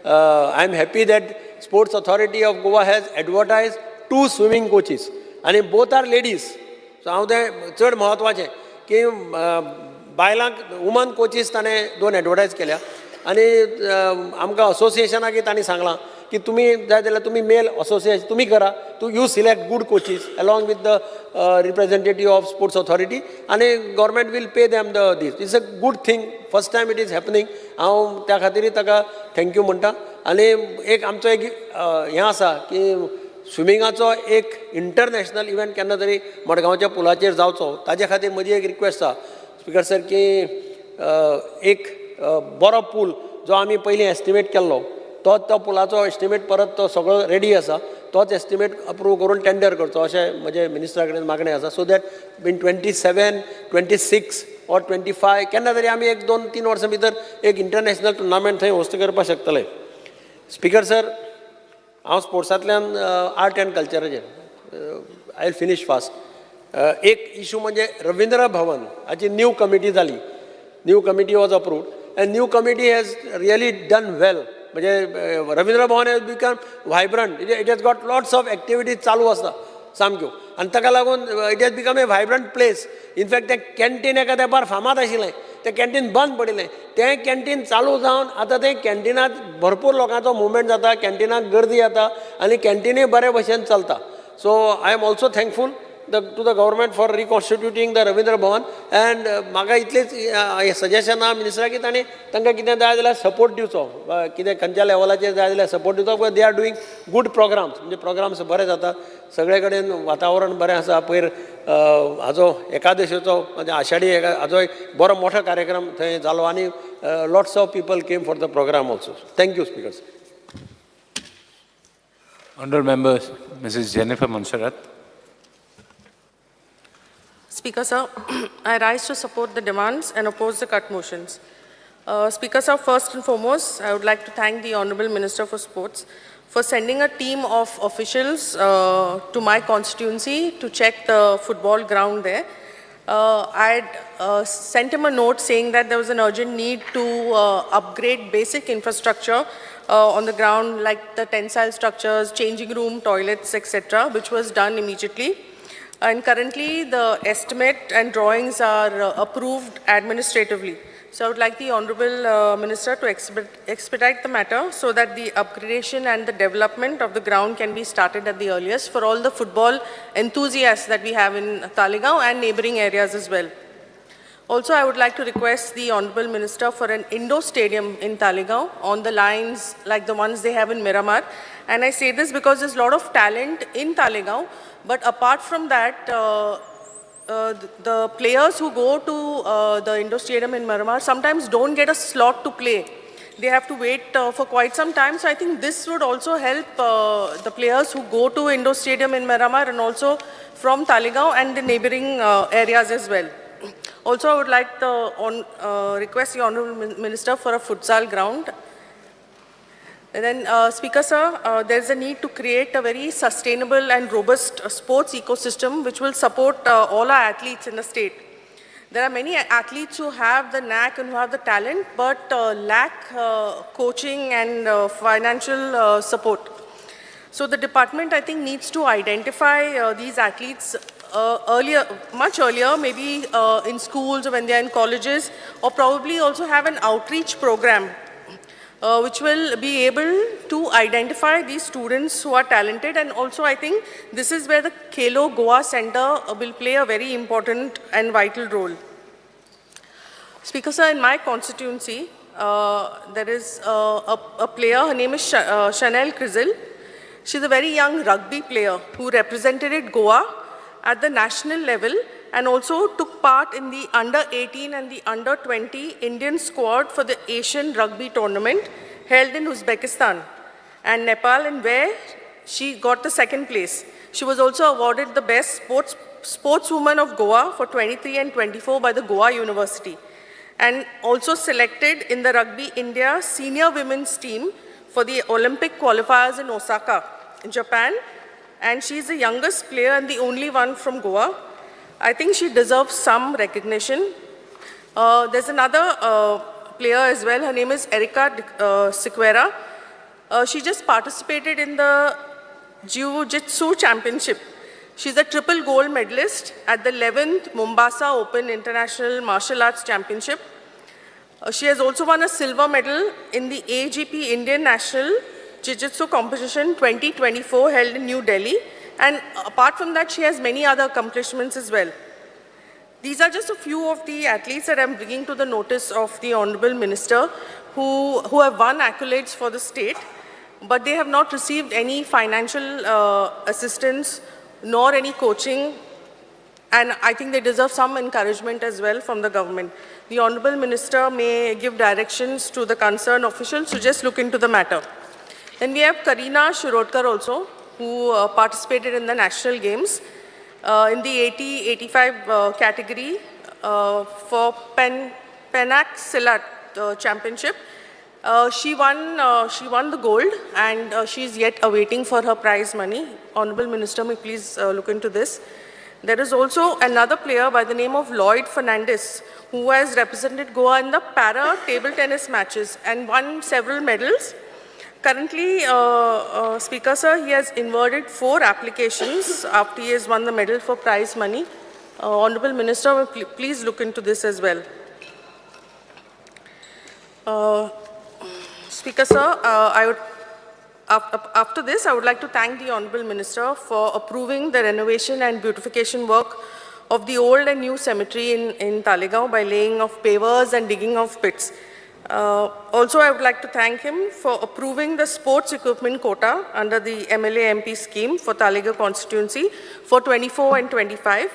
I am happy that Sports Authority of Goa has advertise two swimming coaches आनी both are ladies. सो हांव तें चड म्हत्वाचें की बायलांक वुमन कोचीस ताणें दोन एडवर्टायज केल्या. आनी आमकां असोसिएशनाकय तांणी सांगलां की तुमी जाय जाल्यार तुमी मेल असोसिएशन तुमी करा, तूं you select good coaches along with the representative of Sports Authority आनी government will pay them the this. It's a good thing, first time it is happening. हांव त्या खातीरय ताका thank you म्हणटा. आनी एक आमचो एक हें आसा की स्विमिंगाचो एक इंटरनॅशनल इव्हेंट केन्ना तरी मडगांवच्या पुलाचेर जावचो. ताजे खातीर म्हजी एक रिक्वेस्ट आसा, स्पिकर सर, की एक बरो पूल जो आमी पयलीं एस्टिमेट केल्लो, तो तो पुलाचो एस्टिमेट परत तो सगळो रेडी आसा, तोच एस्टिमेट अप्रूव करून टेंडर करचो अशें म्हजें मिनिस्टरा कडेन मागणें आसा, so that in 27, 26 or 25 केन्ना तरी आमी एक 2-3 वर्सां भितर एक इंटरनॅशनल टुर्नामेंट थंय होस्ट करपाक शकतले. स्पिकर सर, हांव स्पोर्ट्सांतल्यान आर्ट अँड कल्चराचेर, I will finish fast. एक इशू म्हणजे रविंद्र भवन हाची न्यू कमिटी जाली. New committee was approved and new committee has really done well. म्हणजे रविंद्र भवन has become vibrant. It has got lots of activities चालू आसता सामक्यो आनी ताका लागून it has become a vibrant place. In fact, तें कॅन्टीन एका तेंपार फामाद आशिल्लें, तें कॅन्टीन बंद पडिल्लें. तें कॅन्टीन चालू जावन आतां तें कॅन्टिनांत भरपूर लोकांचो मुवमेंट जाता, कॅन्टिनाक गर्दी जाता आनी कॅन्टिनूय बरे भशेन चलता. So I am also thankful. the to the government for reconstituting the Ravindra Bhavan. And म्हाका इतलेंच सजेशन आहा मिनिस्टराक की तांणी तांकां कितें जाय जाल्यार सपोर्ट दिवचो, कितें खंयच्या लेवलाचेर जाय जाल्यार सपोर्ट दिवचो. They are doing good programs, म्हणजे प्रोग्राम्स बरे जातात, सगळे कडेन वातावरण बरें आसा. पयर हाजो एकादशीचो म्हणजे आषाढी हाजो एक बरो मोठो कार्यक्रम थंय जालो आनी lots of people came for the program also. Thank you speaker. Honorable Members, Mrs. Jennifer Monserrat. Speaker, sir, I rise to support the demands and oppose the cut motions. Speaker, sir, first and foremost, I would like to thank the Honorable Minister for Sports for sending a team of officials to my constituency to check the football ground there. I had sent him a note saying that there was an urgent need to upgrade basic infrastructure on the ground, like the tensile structures, changing room, toilets, etc., which was done immediately. And currently, the estimate and drawings are approved administratively. So I would like the Honorable Minister to expedite the matter so that the upgradation and the development of the ground can be started at the earliest for all the football enthusiasts that we have in Taleigao and neighboring areas as well. Also, I would like to request the Honorable Minister for an indoor stadium in Taleigao on the lines like the ones they have in Miramar. And I say this because there's a lot of talent in Taleigao, but apart from that, the players who go to the indoor stadium in Miramar sometimes don't get a slot to play. They have to wait for quite some time. So I think this would also help the players who go to indoor stadium in Miramar and also from Taleigao and the neighboring areas as well. Also, I would like to request the Honorable Minister for a futsal ground. And then, Speaker sir, there is a need to create a very sustainable and robust sports ecosystem which will support all our athletes in the state. There are many athletes who have the knack and who have the talent, but lack coaching and financial support. So the department, I think, needs to identify these athletes earlier, much earlier, maybe in schools or when they are in colleges, or probably also have an outreach program which will be able to identify these students who are talented. And also, I think this is where the Khelo Goa Center will play a very important and vital role. Speaker sir, in my constituency, there is a player, her name is Chanel Crizzle. She's a very young rugby player who represented Goa at the national level and also took part in the under 18 and the under 20 Indian squad for the Asian Rugby Tournament held in Uzbekistan and Nepal, and where she got the second place. She was also awarded the best sportswoman of Goa for 23 and 24 by the Goa University, and also selected in the Rugby India senior women's team for the Olympic qualifiers in Osaka, in Japan. And she's the youngest player and the only one from Goa. I think she deserves some recognition. There's another player as well. Her name is Erika Sequeira. She just participated in the Jiu-Jitsu Championship. She's a triple gold medalist at the 11th Mombasa Open International Martial Arts Championship. She has also won a silver medal in the AGP Indian National Jiu-Jitsu Competition 2024 held in New Delhi. And apart from that, she has many other accomplishments as well. These are just a few of the athletes that I'm bringing to the notice of the Honorable Minister who have won accolades for the state, but they have not received any financial assistance nor any coaching, and I think they deserve some encouragement as well from the government. The Honorable Minister may give directions to the concerned officials to just look into the matter. Then we have Karina Shirodkar also, who participated in the National Games in the 80-85 category for Penac Silat Championship. She won the gold, and she is yet awaiting for her prize money. Honorable Minister, may please look into this. There is also another player by the name of Lloyd Fernandez, who has represented Goa in the para table tennis matches and won several medals. Currently, Speaker sir, he has inverted 4 applications after he has won the medal for prize money. Honorable Minister, please look into this as well. Speaker sir, I would After this, I would like to thank the Honorable Minister for approving the renovation and beautification work of the old and new cemetery in Taleigao by laying of pavers and digging of pits. Also, I would like to thank him for approving the sports equipment quota under the MLA MP scheme for Taleigao constituency for 24 and 25.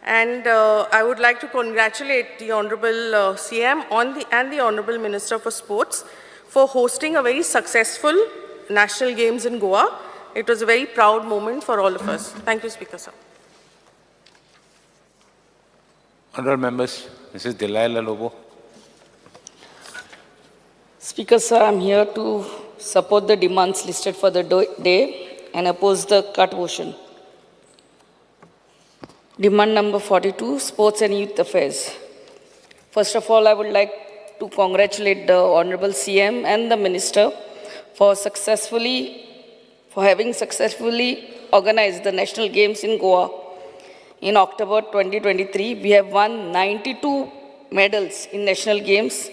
And I would like to congratulate the Honorable CM and the Honorable Minister for Sports for hosting a very successful National Games in Goa. It was a very proud moment for all of us. Thank you, Speaker, sir. Honorable members, Mrs. Delilah Lobo. Speaker, sir, I'm here to support the demands listed for the day and oppose the cut motion. Demand number 42, Sports and Youth Affairs. First of all, I would like to congratulate the Honorable CM and the Minister for having successfully organized the National Games in Goa. In October 2023, we have won 92 medals in National Games,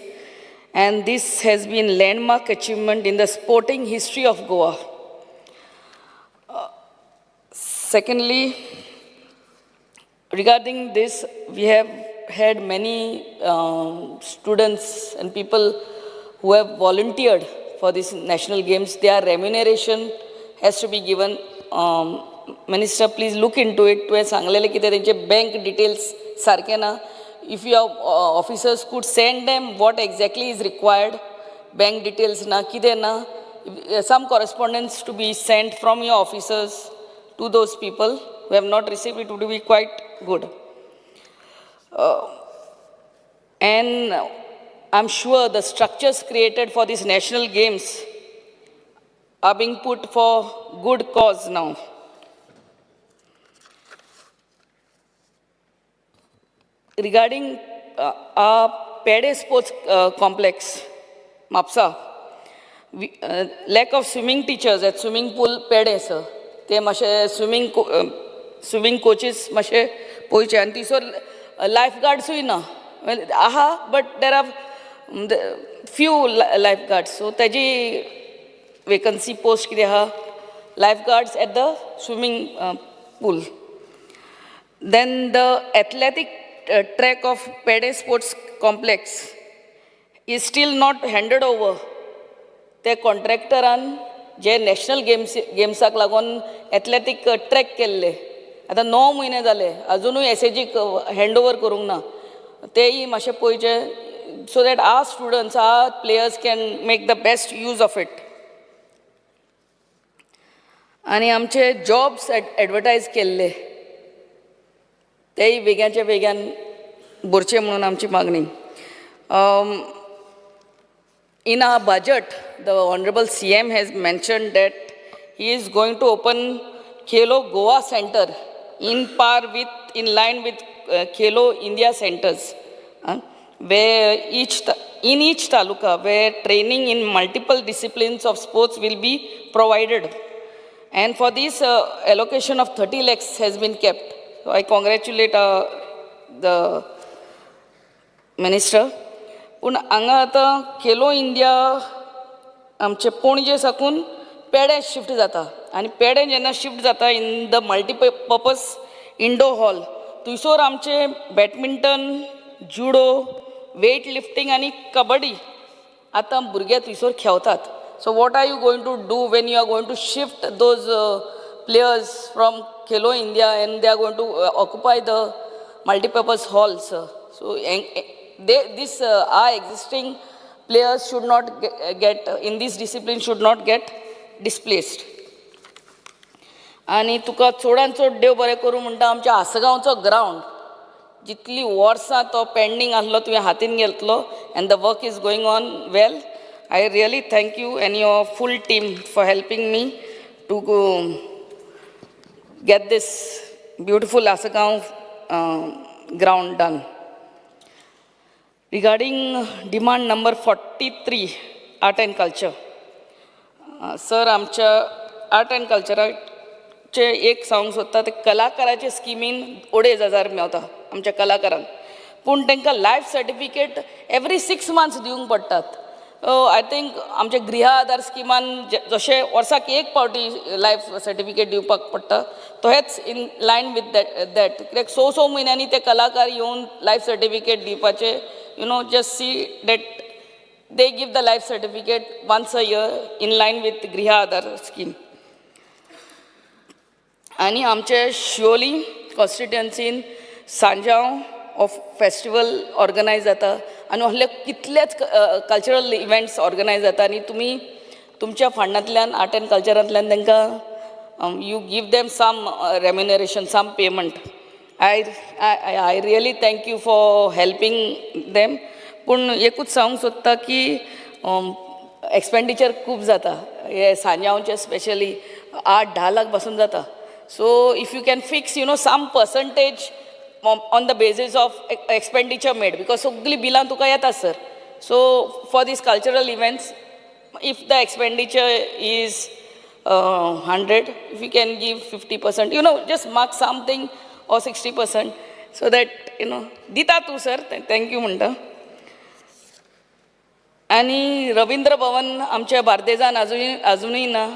and this has been landmark achievement in the sporting history of Goa. Secondly, regarding this, we have had many students and people who have volunteered for this national games. Their remuneration has to be given. Minister, please look into it. तुवें सांगलेलें कितें तेंचे bank details सारके ना. If your officers could send them what exactly is required, bank details ना कितें ना, some correspondence to be sent from your officers to those people who have not received it would be quite good. And I'm sure the structures created for these national games are being put for good cause now. Regarding our Pede Sports Complex, Mapsa, lack of swimming teachers at swimming pool Pede, sir. ते मातशे swimming coaches मातशे पळोवचे आनी थंयसर life गार्ड्सूय ना. आहा, but there are few life guards, so तेजी vacancy post कितें आहा, life guards at the swimming pool. Then the athletic track of Pede Sports Complex is still not handed over. ते कॉन्ट्रॅक्टरान जे national गेम्साक लागून एथलेटीक ट्रॅक केल्ले, आतां 9 म्हयने जाले अजुनूय एसएजीक हँड ओवर करूंक ना. तेय मातशें पळोवचें, so that our students, our players can make the best use of it. आनी आमचे जॉब्स एडवर्टायज केल्ले तेय बेग्याच्या बेग्यान भरचे म्हणून आमची मागणी. In our budget, the Honorable CM has mentioned that he is going to open Khelo Goa Center in line with Khelo India centers, where in each taluka, where training in multiple disciplines of sports will be provided. And for this, allocation of 30 lakhs has been kept. So I congratulate the minister. पूण हांगा आतां Khelo India आमचे पणजे साकून पेडे shift जाता आनी पेडे जेन्ना शिफ्ट जाता in the multipurpose indoor hall, थंयसर आमचे बॅडमिंटन, जुडो, वेट लिफ्टींग आनी कबड्डी आतां भुरगे थंयसर खेळतात. So what are you going to do when you are going to shift those players from Khelo India and they are going to occupy the multipurpose hall, sir? So this our existing players should not get in this discipline should not get displaced. आनी तुका चडान चड देव बरें करूं म्हणटा, आमच्या आसगांवचो ground जितली वर्सां तो पेंडींग आसलो तुवें हातीन घेतलो and the work is going on well. I really thank you and your full team for helping me to get this beautiful Assagao ground done. Regarding demand number 43, art and culture. Sir, आमच्या art and कल्चराचे एक सांगूंक सोदता, ते कलाकाराचे स्किमीन 2,500 मेवता आमच्या कलाकारांक, पूण तांकां लायफ सर्टिफिकेट एवरी 6 मंथ्स दिवंक पडटात. I think आमच्या गृह आधार स्किमान जशें वर्साक एक पावटी लायफ सर्टिफिकेट दिवपाक पडटा, तहेच in line with that कित्याक स स म्हयन्यांनी ते कलाकार येवन लायफ सर्टिफिकेट दिवपाचे, just see that they give the life certificate once a year in line with Griha Aadhaar scheme. आनी आमचे Siolim कॉन्स्टिट्युएन्सीन Sanjao of festival organise जाता आनी असले कितलेच कल्चरल इव्हेंट्स ऑर्गनायज जाता आनी तुमी तुमच्या फंडांतल्यान आर्ट एंड कल्चरांतल्यान तांकां you give them some remuneration, some payment. I really thank you for helping them. पूण एकूच सांगूंक सोदता की एक्सपेंडिचर खूब जाता हे सांजांवचे, स्पेशली 8-10 लाख पासून जाता. So if you can fix some percentage on the basis of expenditure made, because सगळीं बिलां तुका येता sir. So for these cultural events, if the expenditure is 100, if you can give 50%, just mark something, or 60%, so that, दिता तूं sir, thank you म्हणटा. आनी रविंद्र भवन आमच्या बार्देजान अजुनूय ना.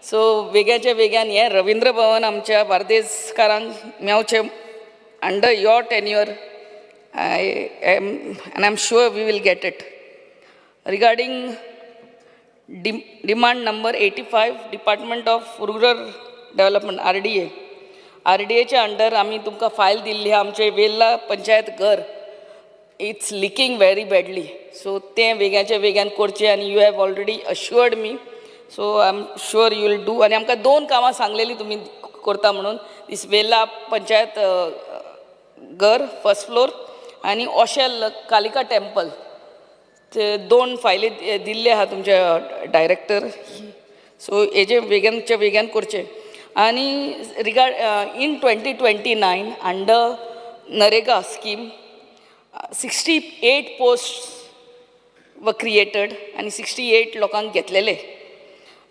सो वेग्याच्या वेग्यान हें रविंद्र भवन आमच्या बार्देजकारांक मेवचें under your tenure, I am and I am sure we will get it. Regarding demand number 85, Department of Rural Development, RDA. आरडीएच्या under आमी तुमकां फायल दिल्ली आहा. आमचे वेल्ला पंचायत घर, it's leaking very badly, so तें वेग्याच्या वेग्यान करचें आनी you have already assured me, so I am sure you will do. आनी आमकां दोन कामां सांगलेलीं तुमी करता म्हणून, दीस वेल्ला पंचायत घर फर्स्ट फ्लोर आनी ओशेल कालिका टेम्पल. ते दोन फायली दिल्ले आहा तुमच्या डायरेक्टर, सो हेजे वेग्यानच्या वेग्यान करचें. आनी regard in 2029, under NREGA scheme, 68 post were created आनी 68 लोकांक घेतलेले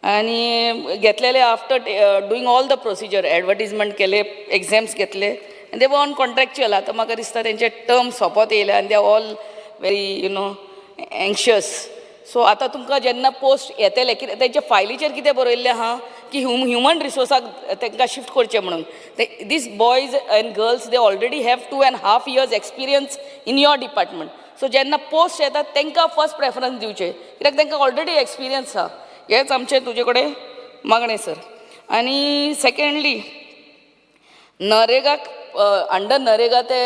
आनी घेतलेले after doing all the procedure, advertisement केले, एग्झाम्स घेतले आनी they on contractual. आतां म्हाका दिसता तेंचे टर्म सोंपत येयले आनी they all very anxious. So आतां तुमकां जेन्ना पोस्ट येतले, कितें तेंच्या फायलीचेर कितें बरयल्लें आहा की ह्युमन रिसोर्साक तांकां शिफ्ट करचें म्हणून. These boys and girls, they already have 2.5 years experience in your department. So जेन्ना पोस्ट येतात तांकां फर्स्ट प्रेफरन्स दिवचें, कित्याक तांकां ऑलरेडी एक्सपिरियन्स आहा. हेंच आमचें तुजे कडेन मागणें सर. आनी सेकेंडली, नरेगाक, अंडर नरेगा ते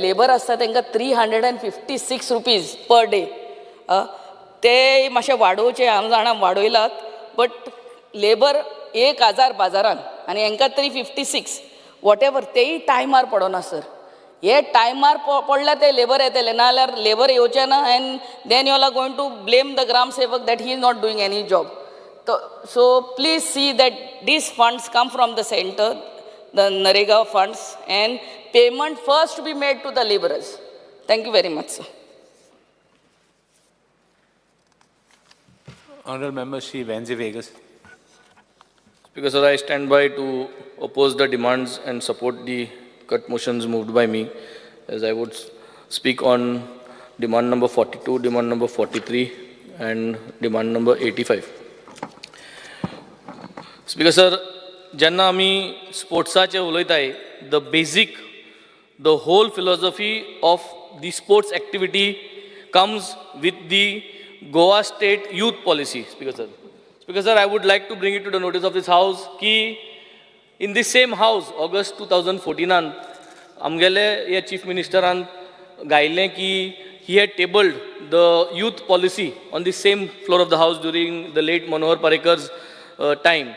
लेबर आसता तांकां ₹356 per day, ते मातशे वाडोवचे. हांव जाणा वाडयलात, बट लेबर 1000 बाजारान आनी हांकां 356, what ever, तेय टायमार पडना सर. हे टायमार पडल्यार ते लेबर येतले, नाजाल्यार लेबर येवचे ना and then you are going to blame the Gram Sevak that he is not doing any job. So please see that these funds come from the center, the NREGA funds, and payment first be made to the laborers. Thank you very much, sir. Honorable Member Shri Venzy Viegas. Speaker sir, I stand by to oppose the demands and support the cut motions moved by me, as I would speak on demand number 42, demand number 43, and demand number 85. Speaker sir, जेन्ना आमी स्पोर्ट्साचेर उलयताय, the basic, the whole philosophy of the sports activity comes with the Goa State Youth Policy. Speaker sir, Speaker sir, I would like to bring it to the notice of this house की in this same house August 2014 आमगेले हे chief मिनिस्टरान गायलें की he had tabled the youth policy on the same floor of the house during the late Manohar Parrikar's time.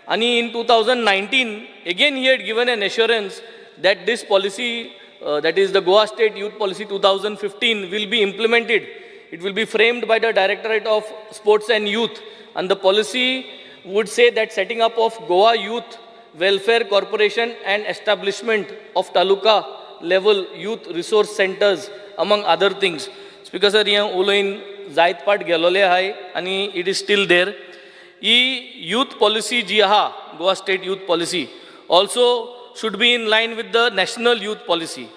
And in 2019, again he had given an assurance that this policy, that is the Goa State Youth Policy 2015, will be implemented. It will be framed by the Directorate of Sports and Youth. And the policy would say that setting up of Goa Youth Welfare Corporation and establishment of Taluka level youth resource centers, among other things. Speaker sir, हें उलोवन जायत पाट गेलोले आहाय आनी it is still there. He youth policy जी आहा, Goa State Youth Policy, also should be in line with the National Youth Policy.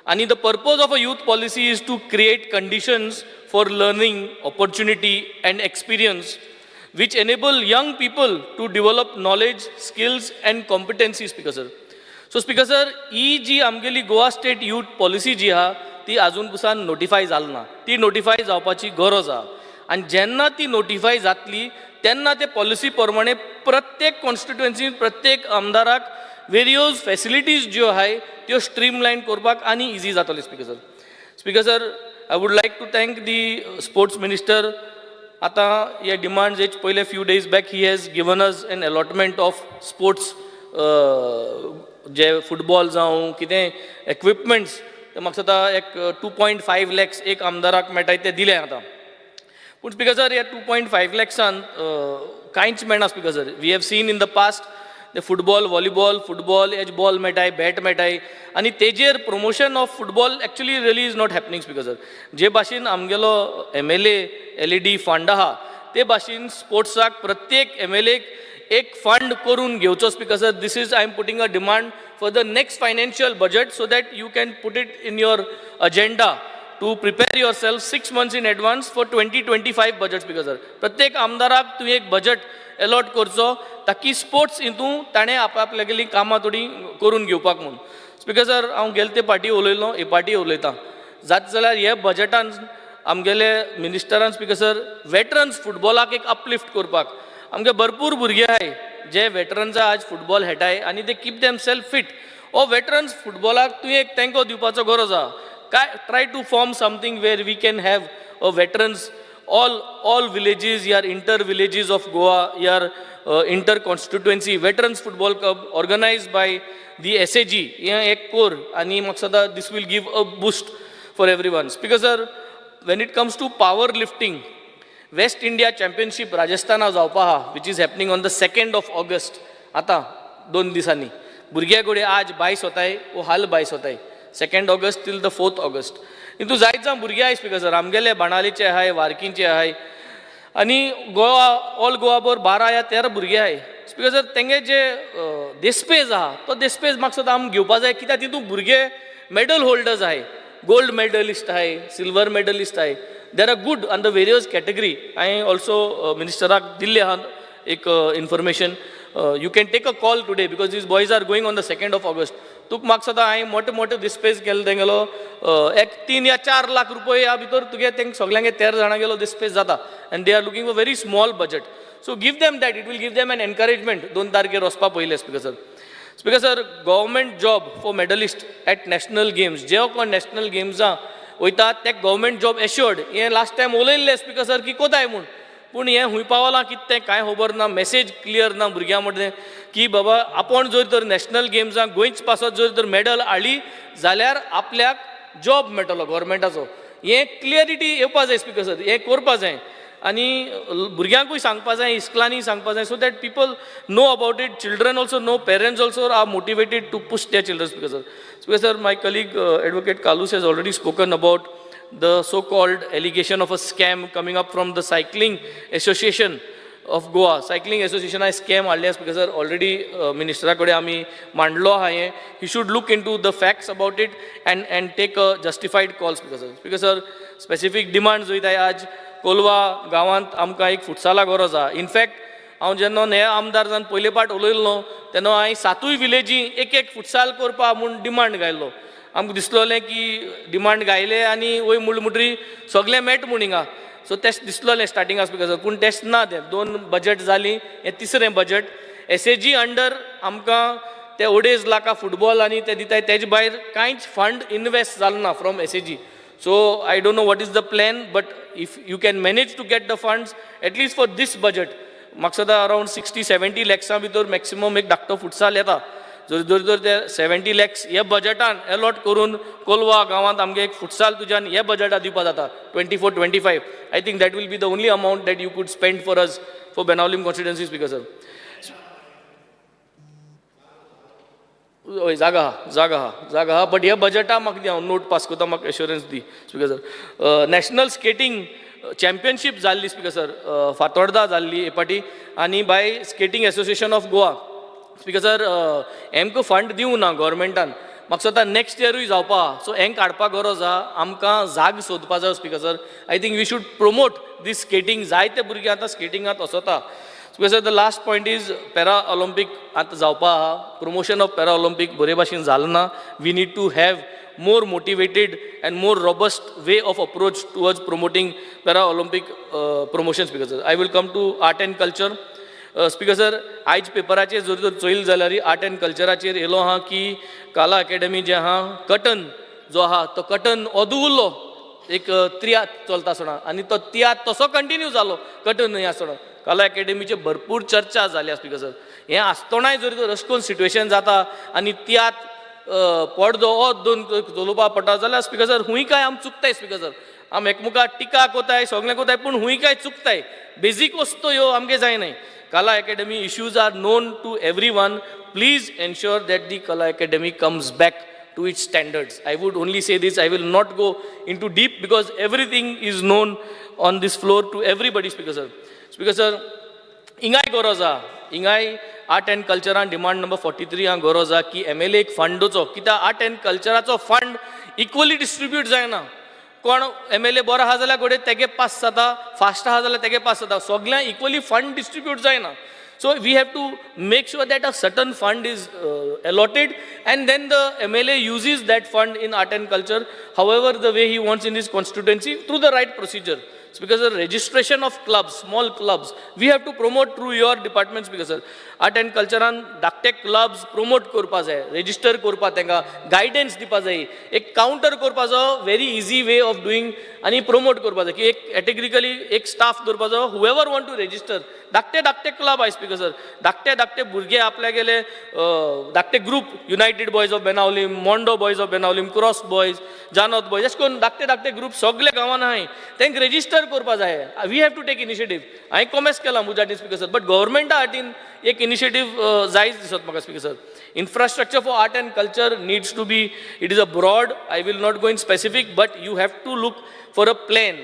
आनी the purpose of a youth policy is to create conditions for learning, opportunity and experience which enable young people to develop knowledge, skills and competency, Speaker sir. So Speaker sir, ही जी आमगेली Goa state youth policy जी आहा ती आजून पसून notify जाली ना. ती नोटिफाय जावपाची गरज आहा आनी जेन्ना ती नोटिफाय जातली तेन्ना ते पॉलिसी प्रमाणे प्रत्येक कॉन्स्टिट्युएन्सीन प्रत्येक आमदाराक वेरियस फॅसिलिटीज ज्यो आहाय त्यो स्ट्रीमलायन करपाक आनी इजी जातलें, Speaker sir. Speaker sir, I would like to thank the sports minister. आतां हे डिमांड्स हेच पयले few days back he has given us an allotment of sports J football जावं कितें इक्विपमेंट्स, ते म्हाका दिसता एक 2.5 लॅक्स एक आमदाराक मेळटाय, ते दिले आतां. पूण स्पीकर सर, ह्या 2.5 लॅक्सान कांयच मेळना. Speaker sir, we have seen in the past ते football, volleyball, football has ball मेळटाय, बॅट मेळटाय आनी तेजेर promotion of football actually really is not happening. Speaker sir, जे भाशेन आमगेलो एमएलए एलईडी फंड आहा ते भाशेन स्पोर्ट्साक प्रत्येक एमएलएक एक फंड करून घेवचो. Speaker sir, this is, I am putting a demand for the next financial budget so that you can put it in your agenda to prepare yourself 6 months in advance for 2025 budget. Speaker sir, प्रत्येक आमदाराक तुवें एक budget allot करचो ताकी sports हितून ताणें आपआपल्यागेलीं कामां थोडीं करून घेवपाक म्हूण. स्पीकर सर, हांव गेले ते पाटी उलयलो, हे पाटी उलयतां, जाता जाल्यार हे बजटान आमगेले मिनिस्टरान, स्पीकर सर, वेटरन्स फुटबॉलाक एक अपलिफ्ट करपाक. आमगे भरपूर भुरगे आहाय जे वेटरन्सा आज फुटबॉल खेळटाय आनी ते कीप देम सेल्फ फिट. हो वेटरन्स फुटबॉलाक तुवें एक तेंको दिवपाचो गरज आहा. काय try to form something where we can have a veterans all villages या inter villages of Goa या inter constituency veterans football club organized by the SAG. हें एक कोर आनी म्हाका दिसता this will give a boost for everyone. Speaker sir, when it comes to power lifting, West India Championship राजस्थाना जावपा आहा, which is happening on the 2nd of August. आतां 2 दिसांनी भुरग्या कडेन आज बायस वताय वो हाल बायस वताय, 2nd August till the 4th August. हितून जायत जाण भुरगे आहाय, स्पीकर सर, आमगेले बाणावलीचे आहाय, वार्कींचे आहाय आनी गोवा, ऑल गोवा भर 12 या 13 भुरगे आहाय. स्पीकर सर, तेंगे जे देस्पेज आहा तो देस्पेज म्हाका दिसता आमी घेवपा जाय, कित्याक तितून भुरगे मेडल होल्डर्स आहाय, गोल्ड मेडलिस्ट आहाय, सिल्वर मेडलिस्ट आहाय. There are good on the various category. हांवें ऑल्सो मिनिस्टराक दिल्लें आहा एक information. You can take a call today because these boys are going on the 2nd of August. तुका म्हाका दिसता हांवें मोठे मोठे दिस्पेज केले तेंगेलो एक 3 या 4 लाख रुपये ह्या भितर तुगे तेंक सगल्यांगे 13 जाणांगेलो दिस्पेज जाता and they are looking for very small budget. So give them that, it will give them an encouragement 2 तारखेर वचपा पयलें. Speaker sir, Speaker sir, government job for medalist at national games. जे कोण नॅशनल गेम्सां वयतात ते गव्हर्मेंट जॉब एश्योर्ड, हें last time उलयल्लें speaker sir की कोताय म्हूण. पूण हें खूंय पावलां कितें तें कांय खबर ना. मॅसेज क्लियर ना भुरग्यां मदें की बाबा आपूण जर तर नॅशनल गेम्सांक गोंयच पासत जर तर मॅडल हाडली जाल्यार आपल्याक जॉब मेळटलो गव्हर्मेंटाचो. हें क्लियरिटी येवपा जाय, स्पीकर सर. हें करपा जाय आनी भुरग्यांकूय सांगपा जाय, इस्कुलांनी सांगपा जाय, so that people know about it, children also know, parents also are motivated to push their children. Speaker sir, Speaker sir, my colleague Advocate Kalus has already spoken about the so called allegation of a scam coming up from the Cycling Association of Goa. Cycling Association scam हाडले. Speaker sir, already मिनिस्टरा कडेन आमी मांडलो आहा हें. He should look into the facts about it and take a justified call. Speaker sir, Speaker sir, specific demand वयताय. आज कोलवा गांवांत आमकां एक फुटसाला गरज आहा. इनफॅक्ट हांव जेन्ना हे आमदार जावन पयले पाट उलयल्लो तेन्ना हांवें सातूय विलेजी एक एक फुटसाल करपा म्हूण डिमांड घायल्लो. आमकां दिसलोलें की डिमांड घायले आनी वयर म्हणले म्हणटरी सगळें मेट म्हूण हिंगा. सो तेश दिसलोलें स्टार्टिंगाक, स्पीकर सर, पूण तेश ना. तें दोन बजट जालीं, हें तिसरें बजट. एसएजी अंडर आमकां ते 2.5 लाखा फुटबॉल आनी ते दिताय, तेजे भायर कांयच फंड इनवेस्ट जालो ना from SAG. So I don't know what is the plan, but if you can manage to get the funds at least for this budget, म्हाका दिसता अरावंड 60-70 लॅक्सां भितर मॅक्सिमम एक धाकटो फुटसाल येता. जर जर जर ते 70 लॅक्स हे बजटान एलॉट करून कोलवा गांवांत आमगे एक फुटसाल तुज्यान हे बजटात दिवपा जाता 24-25, I think that will be the only amount that you could spend for us, for Benaulim constituency. Speaker sir. हय, जागा आहा, जागा आहा, जागा आहा, बट ह्या बजटा म्हाका दी, हांव नोट पास करता, म्हाका एश्योरन्स दी. Speaker sir, national skating championship जाल्ली, स्पीकर सर, फातोर्डा जाल्ली हे पाटी आनी by Skating Association of Goa. Speaker sir, हेमकां फंड दिवं ना गव्हर्मेंटान. म्हाका दिसता नॅक्स्ट इयरूय जावपा. सो हें काडपाक गरज आहा, आमकां जाग सोदपा जाय. Speaker sir, I think we should promote this skating. जायते भुरगे आतां स्केटिंगांत वचता. Speaker sir, the last point is para Olympic आतां जावपा आहा. प्रमोशन ऑफ पॅरा ऑलिम्पीक बरे भाशेन जालें ना. We need to have more motivated and more robust way of approach towards promoting para Olympic promotion. Speaker sir, I will come to art and culture. Speaker sir, आयज पेपराचेर जर तर चोयल जाल्यार art and कल्चराचेर येयलो आहा की कला अकॅडमी जे आहा, कटन जो आहा तो कटन अदू उरलो. एक त्रियात्र चलता आसतना आनी तो तियात्र तसो कंटिन्यू जालो कटन न्हय आसतना कला अकॅडमीचे भरपूर चर्चा जाल्या. स्पीकर सर, हें आसतनाय जरी तर अशें करून सिट्युएशन जाता आनी तियात्र पडदो हो दोन चलोवपा पडटा जाल्यार, स्पीकर सर, हुंय काय आम चुकताय. स्पीकर सर, आम एकमुखार टिका कोताय, सगळें कोताय, पूण हुंय काय चुकताय. बेजीक वस्तू ह्यो आमगे जायनाय. Kala Academy issues are known to everyone. Please ensure that the Kala Academy comes back to its standards. I would only say this, I will not go into deep because everything is known on this floor to everybody, Speaker sir. Speaker sir, हिंगाय गरज आहा, हिंगाय art and कल्चरान demand number 43 हांगा गरज आहा की MLA एक fund दिवचो, कित्याक art and कल्चराचो फंड इक्वली डिस्ट्रिब्यूट जायना. कोण एमएलए बरो आहा जाल्यार घडये तेगे पास जाता, फास्ट आहा जाल्यार तेगे पास जाता. सगळ्यांक इक्वली फंड डिस्ट्रिब्यूट जायना. So we have to make sure that a certain fund is allotted and then the MLA uses that fund in art and culture however the way he wants in his constituency through the right procedure. It's because the registration of clubs, small clubs, we have to promote through your departments because, sir, art and culture आन धाकटे clubs promote करपा जाय, register करपा तांकां guidance दिवपा जाय, एक counter करपाचो very easy way of doing आनी promote करपा जाय की एक कॅटेगरिकली एक स्टाफ दवरपाचो, whoever want to register. धाकटे धाकटे क्लब आय, स्पीकर सर, धाकटे धाकटे भुरगे आपल्यागेले धाकटे group, United boys of Benaulim, Mondo boys of Benaulim, cross boys, जानत बॉयज, अशें करून धाकटे धाकटे ग्रूप सगळे गांवान आहाय, तांकां रेजिस्टर करपा जाय. We have to take initiative. हांवें कॉमेस केला मुजाटी, स्पीकर सर, बट गव्हर्मेंटा हातीन एक इनिशिएटीव जायच दिसत म्हाका. Speaker sir, infrastructure for art and culture needs to be, it is a broad, I will not go in specific, but you have to look for a plan,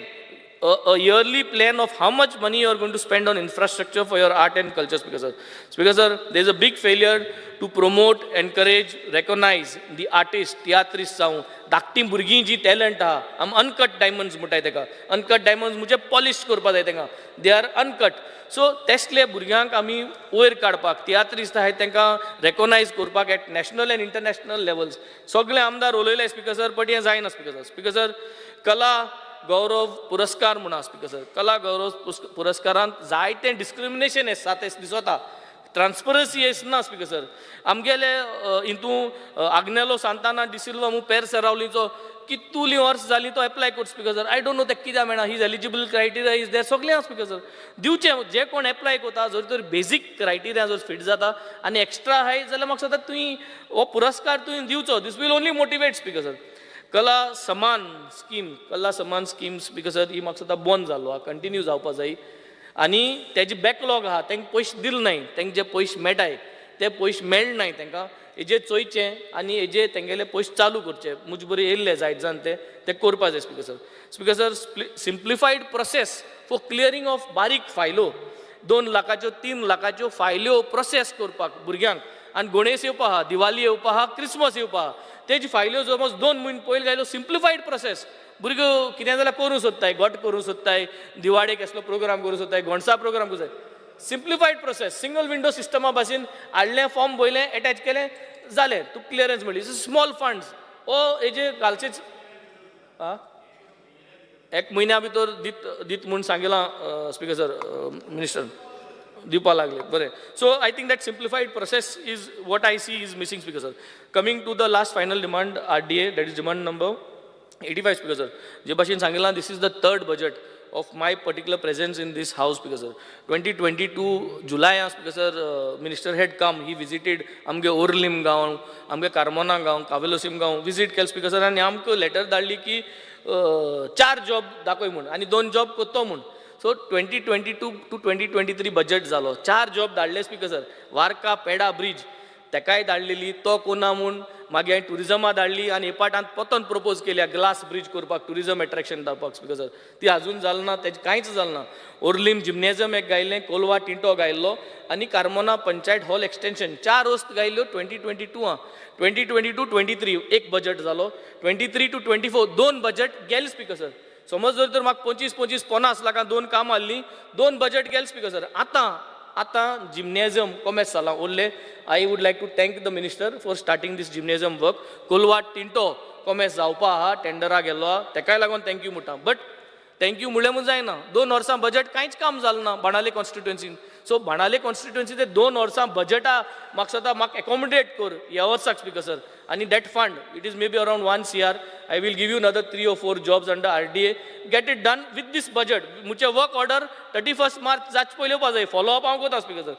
a yearly plan of how much money you are going to spend on infrastructure for your art and culture, Speaker sir. Speaker sir, there is a big failure to promote, encourage, recognize the artists, tiatrists जावं, धाकटीं भुरगीं जी talent आहा, आम uncut diamonds म्हणटाय तेका. Uncut diamonds म्हणजे polish करपा जाय तेंकां, they are uncut. सो तेसले भुरग्यांक आमी वयर काडपाक, तियात्रिस्त आहाय तेंकां रेकोनायज करपाक at national and international levels. सगळे आमदार उलयले, स्पीकर सर, बट हें जायना, स्पीकर सर. स्पीकर सर, कला गौरव पुरस्कार म्हूण आहा. स्पीकर सर, कला गौरव पुरस्कारांत जायतें डिस्क्रिमिनेशन आसा तें दिसता, ट्रान्सपरन्सी ना. स्पीकर सर, आमगेले हितू आग्नेलो सांताना डिसिल्वा म्हूण पेर सेरावलीचो कितुलीं वर्स जालीं तो एप्लाय करता. Speaker sir, I don't know ते कित्याक मेळना. His eligible criteria is there, सगळें आहा. स्पीकर सर, दिवचें जे कोण एप्लाय करता, जर तर बेजीक क्रायटेरिया जर फिट जाता आनी एक्स्ट्रा आहाय जाल्यार म्हाका दिसता तुवें हो पुरस्कार तुवें दिवचो. This will only motivate, Speaker sir. कला समान स्कीम, कला समान स्कीम, स्पीकर सर, ही म्हाका दिसता बंद जालो आहा, कंटिन्यू जावपा जाय आनी तेजे बॅकलॉग आहा, तांकां पयशे दिले नाय, तांकां जे पयशे मेळटाय ते पयशे मेळनाय तांकां. हेजेर चोयचें आनी हेजे तेंगेले पयशे चालू करचे. म्हजे बरें येयल्ले जायत जाण ते ते करपा जाय. Speaker sir, Speaker sir, simplified process for clearing of बारीक फायलो, 2 लाखाच्यो, 3 लाखाच्यो फायल्यो प्रोसेस करपाक भुरग्यांक. आनी गणेश येवपा आहा, दिवाली येवपा आहा, क्रिसमस येवपा आहा, तेजी फायल्यो समज 2 म्हयने पयलीं घायल्यो, सिम्प्लिफायड प्रोसेस, भुरगो कितें जाल्यार करूंक सोदताय, गोट करूंक सोदताय, दिवाळेक कसलो प्रोग्राम करूंक सोदताय, गोणसा प्रोग्राम करूंक सोदताय. सिम्प्लिफायड प्रोसेस, सिंगल विंडो सिस्टमा भाशेन हाडलें, फॉर्म भरलें, एटॅच केलें, जालें, तुका क्लियरन्स मेळ्ळी. स्मॉल फंड्स ओ हेजे घालचेच. आं, एक म्हयन्या भितर दीत दीत म्हूण सांगिलां, स्पीकर सर, मिनिस्टर दिवपा लागले. बरें, so I think that simplified process is what I see is missing. Speaker sir, coming to the last final demand, RDA, that is demand number 85. Speaker sir, जे भाशेन सांगिलां, this is the third budget of my particular presence in this house, Speaker sir. 2022 July, Speaker sir, minister had come, he visited आमगे ओर्लिम गांव, आमगे Carmona गांव, कावेलोसीम गांव visit केले, speaker sir. आनी आमकां letter धाडली की चार जॉब दाखय म्हूण आनी दोन जॉब करतो म्हूण. So 2022 to 2023 budget जालो, चार जॉब धाडले, स्पीकर सर. वार्का पेडा ब्रिज तेकाय धाडलेली, तो कोना म्हूण मागीर हांवें टुरिजमा धाडली आनी एपाटान पोतोन प्रपोज केल्या ग्लास ब्रीज करपाक, टुरिजम एट्रॅक्शन धाडपाक स्पीकर सर. ती अजून जाल ना, तेजें कांयच जालें ना. ओर्लीम जिमनेजम एक गायलें, कोलवा टिंटो गायल्लो आनी कार्मोना पंचायत हॉल एक्सटेंशन, चार वस्त गायल्ल्यो 2022. आं, 2022-23 एक बजट जालो, 23 to 24 दोन बजट गेले स्पीकर सर. समज जर तर म्हाका 25 25 50 लाखां दोन कामां आहलीं, दोन बजट गेले स्पीकर सर. आतां आतां जिमनेजम कोमेस जालां उरलें. I would like to thank the minister for starting this gymnasium work. Colva tinto कोमेस जावपा आहा, टेंडरा गेल्लो आहा, तेकाय लागून thank you म्हणटा. बट thank you म्हणलें म्हूण जायना, 2 वर्सां बजट कांयच काम जालें ना बाणावले कॉन्स्टिट्युएन्सीन. सो बाणावले कॉन्स्टिट्युएन्सी ते 2 वर्सां बजटा म्हाका दिसता म्हाका एकोमोडेट कर ह्या वर्साक स्पीकर सर. आनी that fund, it is maybe around 1 CR, I will give you another three or four jobs under RDA, get it done with this budget. मुचे work order 31 March जाचे पयलीं येवपा जाय. फॉलो अप हांव करता speaker sir.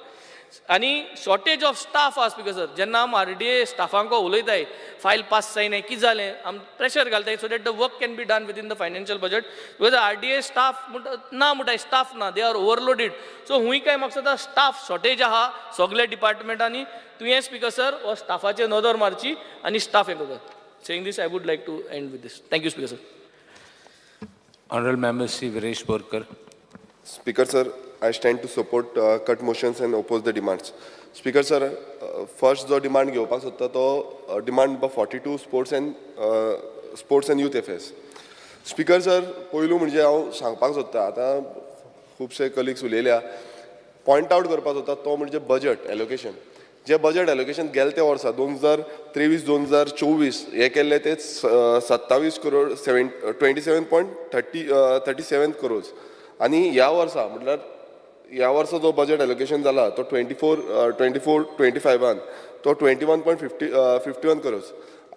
आनी shortage of staff आहा speaker sir. जेन्ना आम आरडीए स्टाफांको उलयताय, फायल पास जायना, कितें जालें, आम प्रेशर घालताय so that the work can be done within the financial budget, because RDA staff म्हणटा ना म्हणटाय, स्टाफ ना, they are overloaded. So हुंय काय म्हाका दिसता स्टाफ शॉर्टेज आहा सगल्या डिपार्टमेंटांनी. तुवें स्पीकर सर हो स्टाफाचेर नदर मारची आनी स्टाफ हें करता. Saying this, I would like to end with this. Thank you, Speaker sir. Honorable Member Sri Viresh Borkar. Speaker sir, I stand to support cut motions and oppose the demands. Speaker sir, first जो demand घेवपाक सोदता तो demand number 42, sports and youth affairs. Speaker sir, पयलू म्हणजे हांव सांगपाक सोदता, आतां खुबशे कलिग्स उलयल्या, पॉयंट आउट करपाक सोदता तो म्हणजे बजट एलोकेशन. जे बजट एलोकेशन गेले त्या वर्सा 2023 2024 हे केल्ले ते 27 करोड, seven 27.37 crores. आनी ह्या वर्सा, म्हटल्यार ह्या वर्सा जो बजट एलोकेशन जाला तो 24 24 25 तो 21.51 crores.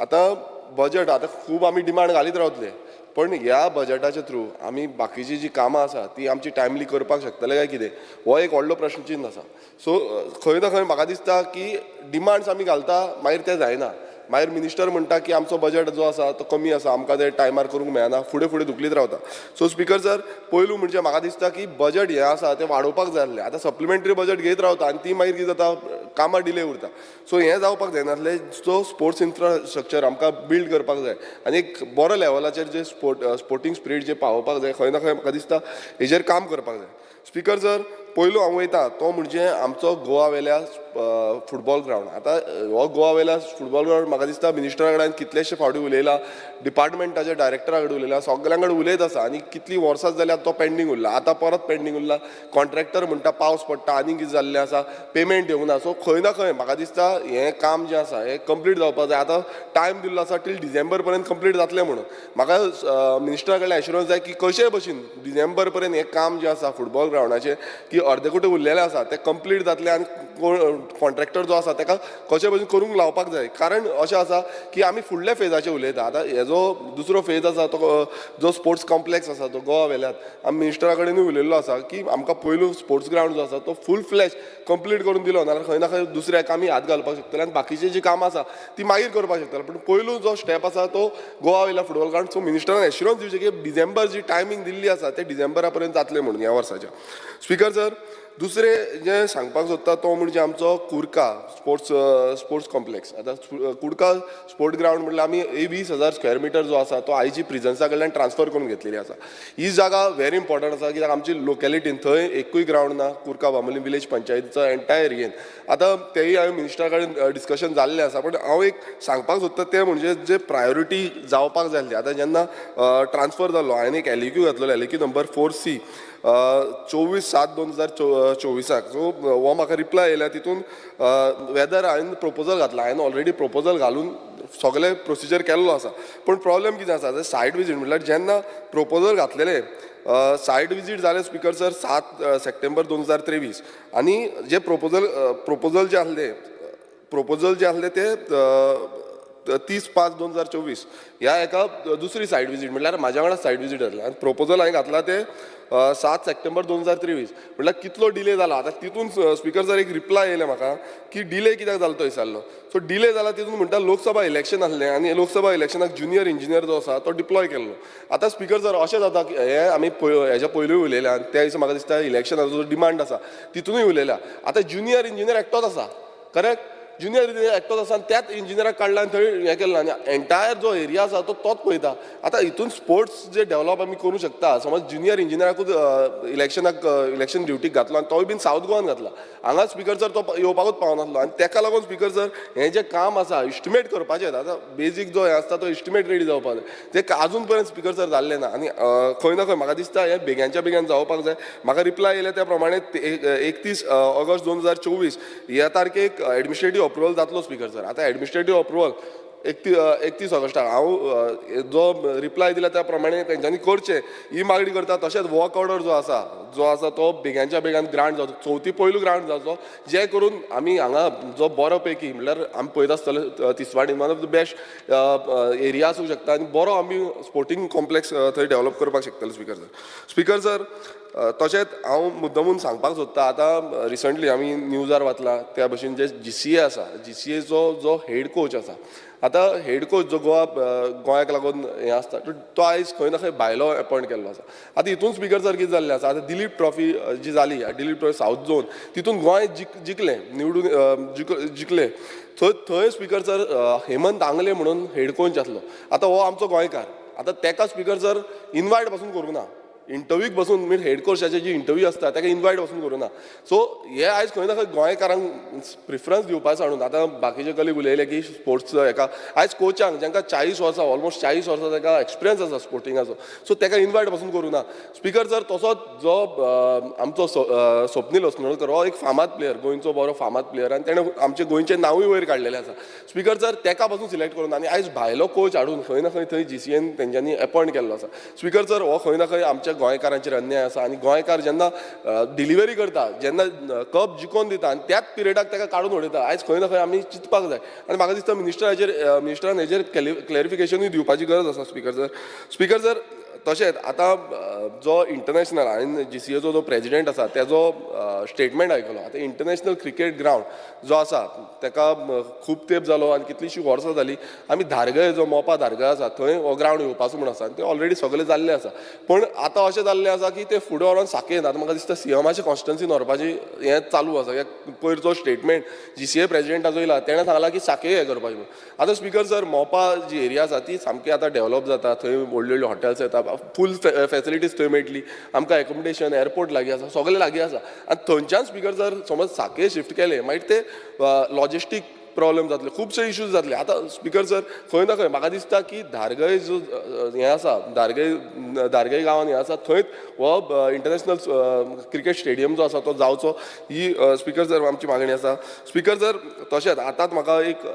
आतां बजट आतां खूब आमी डिमांड घालीत रावतले, पण ह्या बजटाच्या थ्रू आमी बाकीची जी कामां आसा ती आमची टायमली करपाक शकतले काय कितें, हो एक व्हडलो प्रश्नचिन्न आसा. सो खंय ना खंय म्हाका दिसता की डिमांड्स आमी घालता, मागीर ते जायना. मागीर मिनिस्टर म्हणटा की आमचो बजट जो आसा तो कमी आसा, आमकां ते टायमार करूंक मेळना, फुडें फुडें धुकलीत रावता. सो स्पीकर सर, पयलू म्हणजे म्हाका दिसता की बजट हें आसा तें वाडोवपाक जाय आसलें. आतां सप्लिमेंटरी बजट घेयत रावता आनी ती मागीर कितें जाता, कामां डिले उरता. सो हें जावपाक जायनासलें. सो स्पोर्ट्स इन्फ्रास्ट्रक्चर आमकां बिल्ड करपाक जाय आनी एक बरो लेवलाचेर जे स्पोर्टींग स्पिरीट जे पावोवपाक जाय, खंय ना खंय म्हाका दिसता हेजेर काम करपाक जाय. स्पीकर सर, पयलू हांव वयता तो म्हणजे आमचो गोवा वेल्या फुटबॉल ग्रावंड. आतां हो गोवा वेल्या फुटबॉल ग्रावंड म्हाका दिसता मिनिस्टरा कडेन कितलेशे फावटी उलयला, डिपार्टमेंटाच्या डायरेक्टरा कडेन उलयला, सगळ्यां कडेन उलयत आसा आनी कितलीं वर्सां जाल्यार तो पेंडींग उरला. आतां परत पेंडींग उरला. कॉन्ट्रॅक्टर म्हणटा पावस पडटा, आनी कितें जाल्लें आसा, पेमेंट येवंक ना. सो खंय ना खंय म्हाका दिसता हें काम जें आसा हें कंप्लीट जावपाक जाय. आतां टायम दिल्लो आसा टील डिसेंबर पर्यंत कंप्लीट जातलें म्हणून. म्हाका मिनिस्टरा कडल्यान एश्युरन्स जाय की कशेय भशेन डिसेंबर पर्यंत हें काम जें आसा फुटबॉल ग्रावंडाचें की अर्दकुटें उरलेलें आसा तें कंप्लीट जातलें आनी कोण कॉन्ट्रॅक्टर जो आसा ताका कशे भशेन करूंक लावपाक जाय. कारण अशें आसा की आमी फुडल्या फेजाचेर उलयता. आतां हेजो दुसरो फेज आसा तो जो स्पोर्ट्स कॉम्प्लेक्स आसा तो गोवा वेल्यात आमी मिनिस्टरा कडेनूय उलयल्लो आसा की आमकां पयलू स्पोर्ट्स ग्रावंड जो आसा तो फूल फ्लॅज कंप्लीट करून दिलो नाल्यार खंय ना खंय दुसऱ्या आमी हात घालपाक शकतले आनी बाकीची जी कामां आसा ती मागीर करपाक शकतले. पूण पयलू जो स्टेप आसा तो गोवा वयल्या फुटबॉल ग्रावंड. सो मिनिस्टरान एश्युरन्स दिवचें की डिसेंबर जी टायमींग दिल्ली आसा ते डिसेंबरा पर्यंत जातलें म्हणून ह्या वर्साच्या. स्पीकर सर, दुसरें जें सांगपाक सोदता तो म्हणजे आमचो कुडका स्पोर्ट्स स्पोर्ट्स कॉम्प्लेक्स. आतां कुडका स्पोर्ट ग्रावंड म्हटल्यार आमी 20,000 स्क्वेअर मिटर जो आसा तो आयजी प्रिजन्सा कडल्यान ट्रान्सफर करून घेतलेली आसा. ही जागा व्हेरी इम्पॉर्टंट आसा कित्याक आमची लोकेलिटीन थंय एकूय ग्रावंड ना कुडका बांबोली विलेज पंचायतीचो एंटायर एरियेन. आतां तेय हांवें मिनिस्टरा कडेन डिस्कशन जाल्लें आसा, पण हांव एक सांगपाक सोदता तें म्हणजे जे प्रायोरिटी जावपाक जाय आसली. आतां जेन्ना ट्रान्सफर जाल्लो, हांवें एक एलएक्यू घातलेलो, एलएक्यू नंबर 4C, 24/7/2024 . सो हो म्हाका रिप्लाय येयला तितून वेदर हांवें प्रपोजल घातला. हांवें ऑलरेडी प्रपोजल घालून सगळें प्रोसिजर केल्लो आसा, पूण प्रॉब्लेम कितें आसा, सायट विजीट म्हटल्यार जेन्ना प्रपोजल घातलेले, सायट विजीट जालें स्पीकर सर 7 सप्टेंबर 2023 आनी जे प्रपोजल जे आसले ते 30/5/2024 ह्या एका दुसरी सायट विजीट, म्हटल्यार म्हाज्या वांगडा सायट विजीट जालें आनी प्रपोजल हांवें घातला ते 7 सप्टेंबर 2023, म्हटल्यार कितलो डिले जाला. आतां तितून स्पीकर सर एक रिप्लाय येयलें म्हाका की डिले कित्याक जालो तो विचारलो. सो डिले जाला तितून म्हणटा लोकसभा इलेक्शन आसलें आनी लोकसभा इलेक्शनाक ज्युनियर इंजिनियर जो आसा तो डिप्लॉय केल्लो. आतां स्पीकर सर, अशें जाता की हे आमी हेज्या पयलूय उलयल्या आनी त्या दिसा म्हाका दिसता इलेक्शनाचो जो डिमांड आसा तितूनय उलयल्या. आतां ज्युनियर इंजिनियर एकटोच आसा, करेक्ट? ज्युनियर इंजिनियर एकटोच आसा आनी त्याच इंजिनियराक काडला आनी थंय हें केलां आनी एंटायर जो एरिया आसा तो तोच पळयता. आतां हितून स्पोर्ट्स जे डेवलप आमी करूं शकता, समज ज्युनियर इंजिनियराकूच इलेक्शनाक इलेक्शन ड्युटीक घातलो आनी तोय बीन सावथ गोवान घातला, हांगा स्पिकर सर तो येवपाकूच पावनासलो. आनी तेका लागून स्पिकर सर हें जें काम आसा इस्टिमेट करपाचें, आतां बेजीक जो हें आसता तो इस्टिमेट रेडी जावपाक जाय, तें आजून पर्यंत स्पिकर सर जाल्लें ना. आनी खंय ना खंय म्हाका दिसता हें बेग्यांच्या बेग्यान जावपाक जाय. म्हाका रिप्लाय येयल्या त्या प्रमाणे 31 ऑगस्ट 2024 ह्या तारखेक एडमिनिस्ट्रेटीव अप्रुवल जातलो स्पिकर सर. आतां एडमिनिस्ट्रेटीव अप्रुवल 31 ऑगस्टाक हांव जो रिप्लाय दिला त्या प्रमाणे तेंच्यांनी करचें ही मागणी करता. तशेंच वर्क ऑर्डर जो आसा तो बेग्यांच्या बेग्यान ग्रांट जावचो, चवथी पयलू ग्रांट जावचो, जे करून आमी हांगा जो बरो पैकी म्हणल्यार आमी पळयता आसतले तिसवाडीन one of the best area आसूंक शकता आनी बरो आमी स्पोर्टींग कॉम्प्लेक्स थंय डेवलप करपाक शकतले स्पिकर सर. स्पिकर सर तशेंच हांव मुद्दमून सांगपाक सोदता, आतां रिसंटली आमी न्यूजार वाचला त्या भशेन जे GCA आसा, GCAचो जो हेड कोच आसा, आतां हेड कोच जो गोंयाक लागून हें आसता तो आयज खंय ना खंय भायलो एपॉयंट केल्लो आसा. आतां हितून स्पिकर सर कितें जाल्लें आसा, आतां दिलीप ट्रॉफी जी जाली, दिलीप ट्रॉफी सावथ झोन, तितून गोंय जिखलें, निवडून जिखलें. थंय स्पिकर सर हेमंत आंगले म्हणून हेड कोच आसलो, आतां हो आमचो गोंयकार, आतां तेका स्पिकर सर इनवायट पासून करूंक ना, इंटरव्यूक बसून मीन हेड कोचाची जी इंटरव्यू आसता ताका इनवायट बसून करूं ना. सो हे आयज खंय ना खंय गोंयकारांक प्रिफरन्स दिवपाचो हाडून आतां बाकीचे कलीग उलयले की स्पोर्ट्स हेका आयज कोचांक जांकां 40 वर्सां ऑलमोस्ट 40 वर्सां ताका एक्सपिरियन्स आसा स्पोर्टिंगाचो, सो ताका इनवायट बसून करूं ना. स्पिकर सर तसोच जो आमचो स्वप्नील अस्नोडकर हो एक फामाद प्लेयर, गोंयचो बरो फामाद प्लेयर आनी तेणें आमचें गोंयचें नांवूय वयर काडलेलें आसा. स्पिकर सर ताका पासून सिलेक्ट करून आनी आयज भायलो कोच हाडून खंय ना खंय थंय GCAन तेंच्यांनी एपॉयंट केल्लो आसा. स्पिकर सर हो खंय ना खंय आमच्या गोंयकारांचेर अन्याय आसा आनी गोंयकार जेन्ना डिलिव्हरी करता, जेन्ना कप जिखोवन दिता आनी त्याच पिरियडाक ताका काडून उडयता, आयज खंय ना खंय आमी चिंतपाक जाय. आनी म्हाका दिसता मिनिस्टरान हेजेर क्लॅरिफिकेशनूय दिवपाची गरज आसा स्पिकर सर. स्पिकर सर तशेंच आतां जो इंटरनॅशनल हांवें GCAचो जो प्रेजिडेंट आसा तेजो स्टेटमेंट आयकलो. आतां इंटरनॅशनल क्रिकेट ग्रावंड जो आसा ताका खूब तेंप जालो आनी कितलींशीं वर्सां जालीं आमी धारगळे जो मोपा धारगळे आसा थंय हो ग्रावंड येवपाचो म्हूण आसा आनी ते ऑलरेडी सगळें जाल्लें आसा, पूण आतां अशें जाल्लें आसा की ते फुडें व्हरोन साकेन आतां म्हाका दिसता CMआचे कॉन्स्टिट्युन्सीन व्हरपाची हें चालू आसा. पयर जो स्टेटमेंट GCA प्रेजिडेंटाचो येयला तेणें सांगलां की साके हें करपाचें म्हूण. आतां स्पिकर सर मोपा जी एरिया आसा ती सामकी आतां डेवलप जाता, थंय व्हडल्यो व्हडल्यो हॉटेल्स येता, फूल फॅसिलिटीज थंय मेळटली आमकां, एकोमोडेशन एअरपोर्ट लागीं आसा, सगळें लागीं आसा. आनी थंयच्यान स्पिकर सर समज साके शिफ्ट केलें मागीर ते लॉजिस्टीक प्रॉब्लेम जातले, खुबशे इश्यूज जातले. आतां स्पिकर सर खंय ना खंय म्हाका दिसता की धारगळे जो हें आसा, धारगळे गांवान हें आसा थंयच हो इंटरनॅशनल क्रिकेट स्टेडियम जो आसा तो जावचो, ही स्पिकर सर आमची मागणी आसा. स्पिकर सर तशेंच आतांच म्हाका एक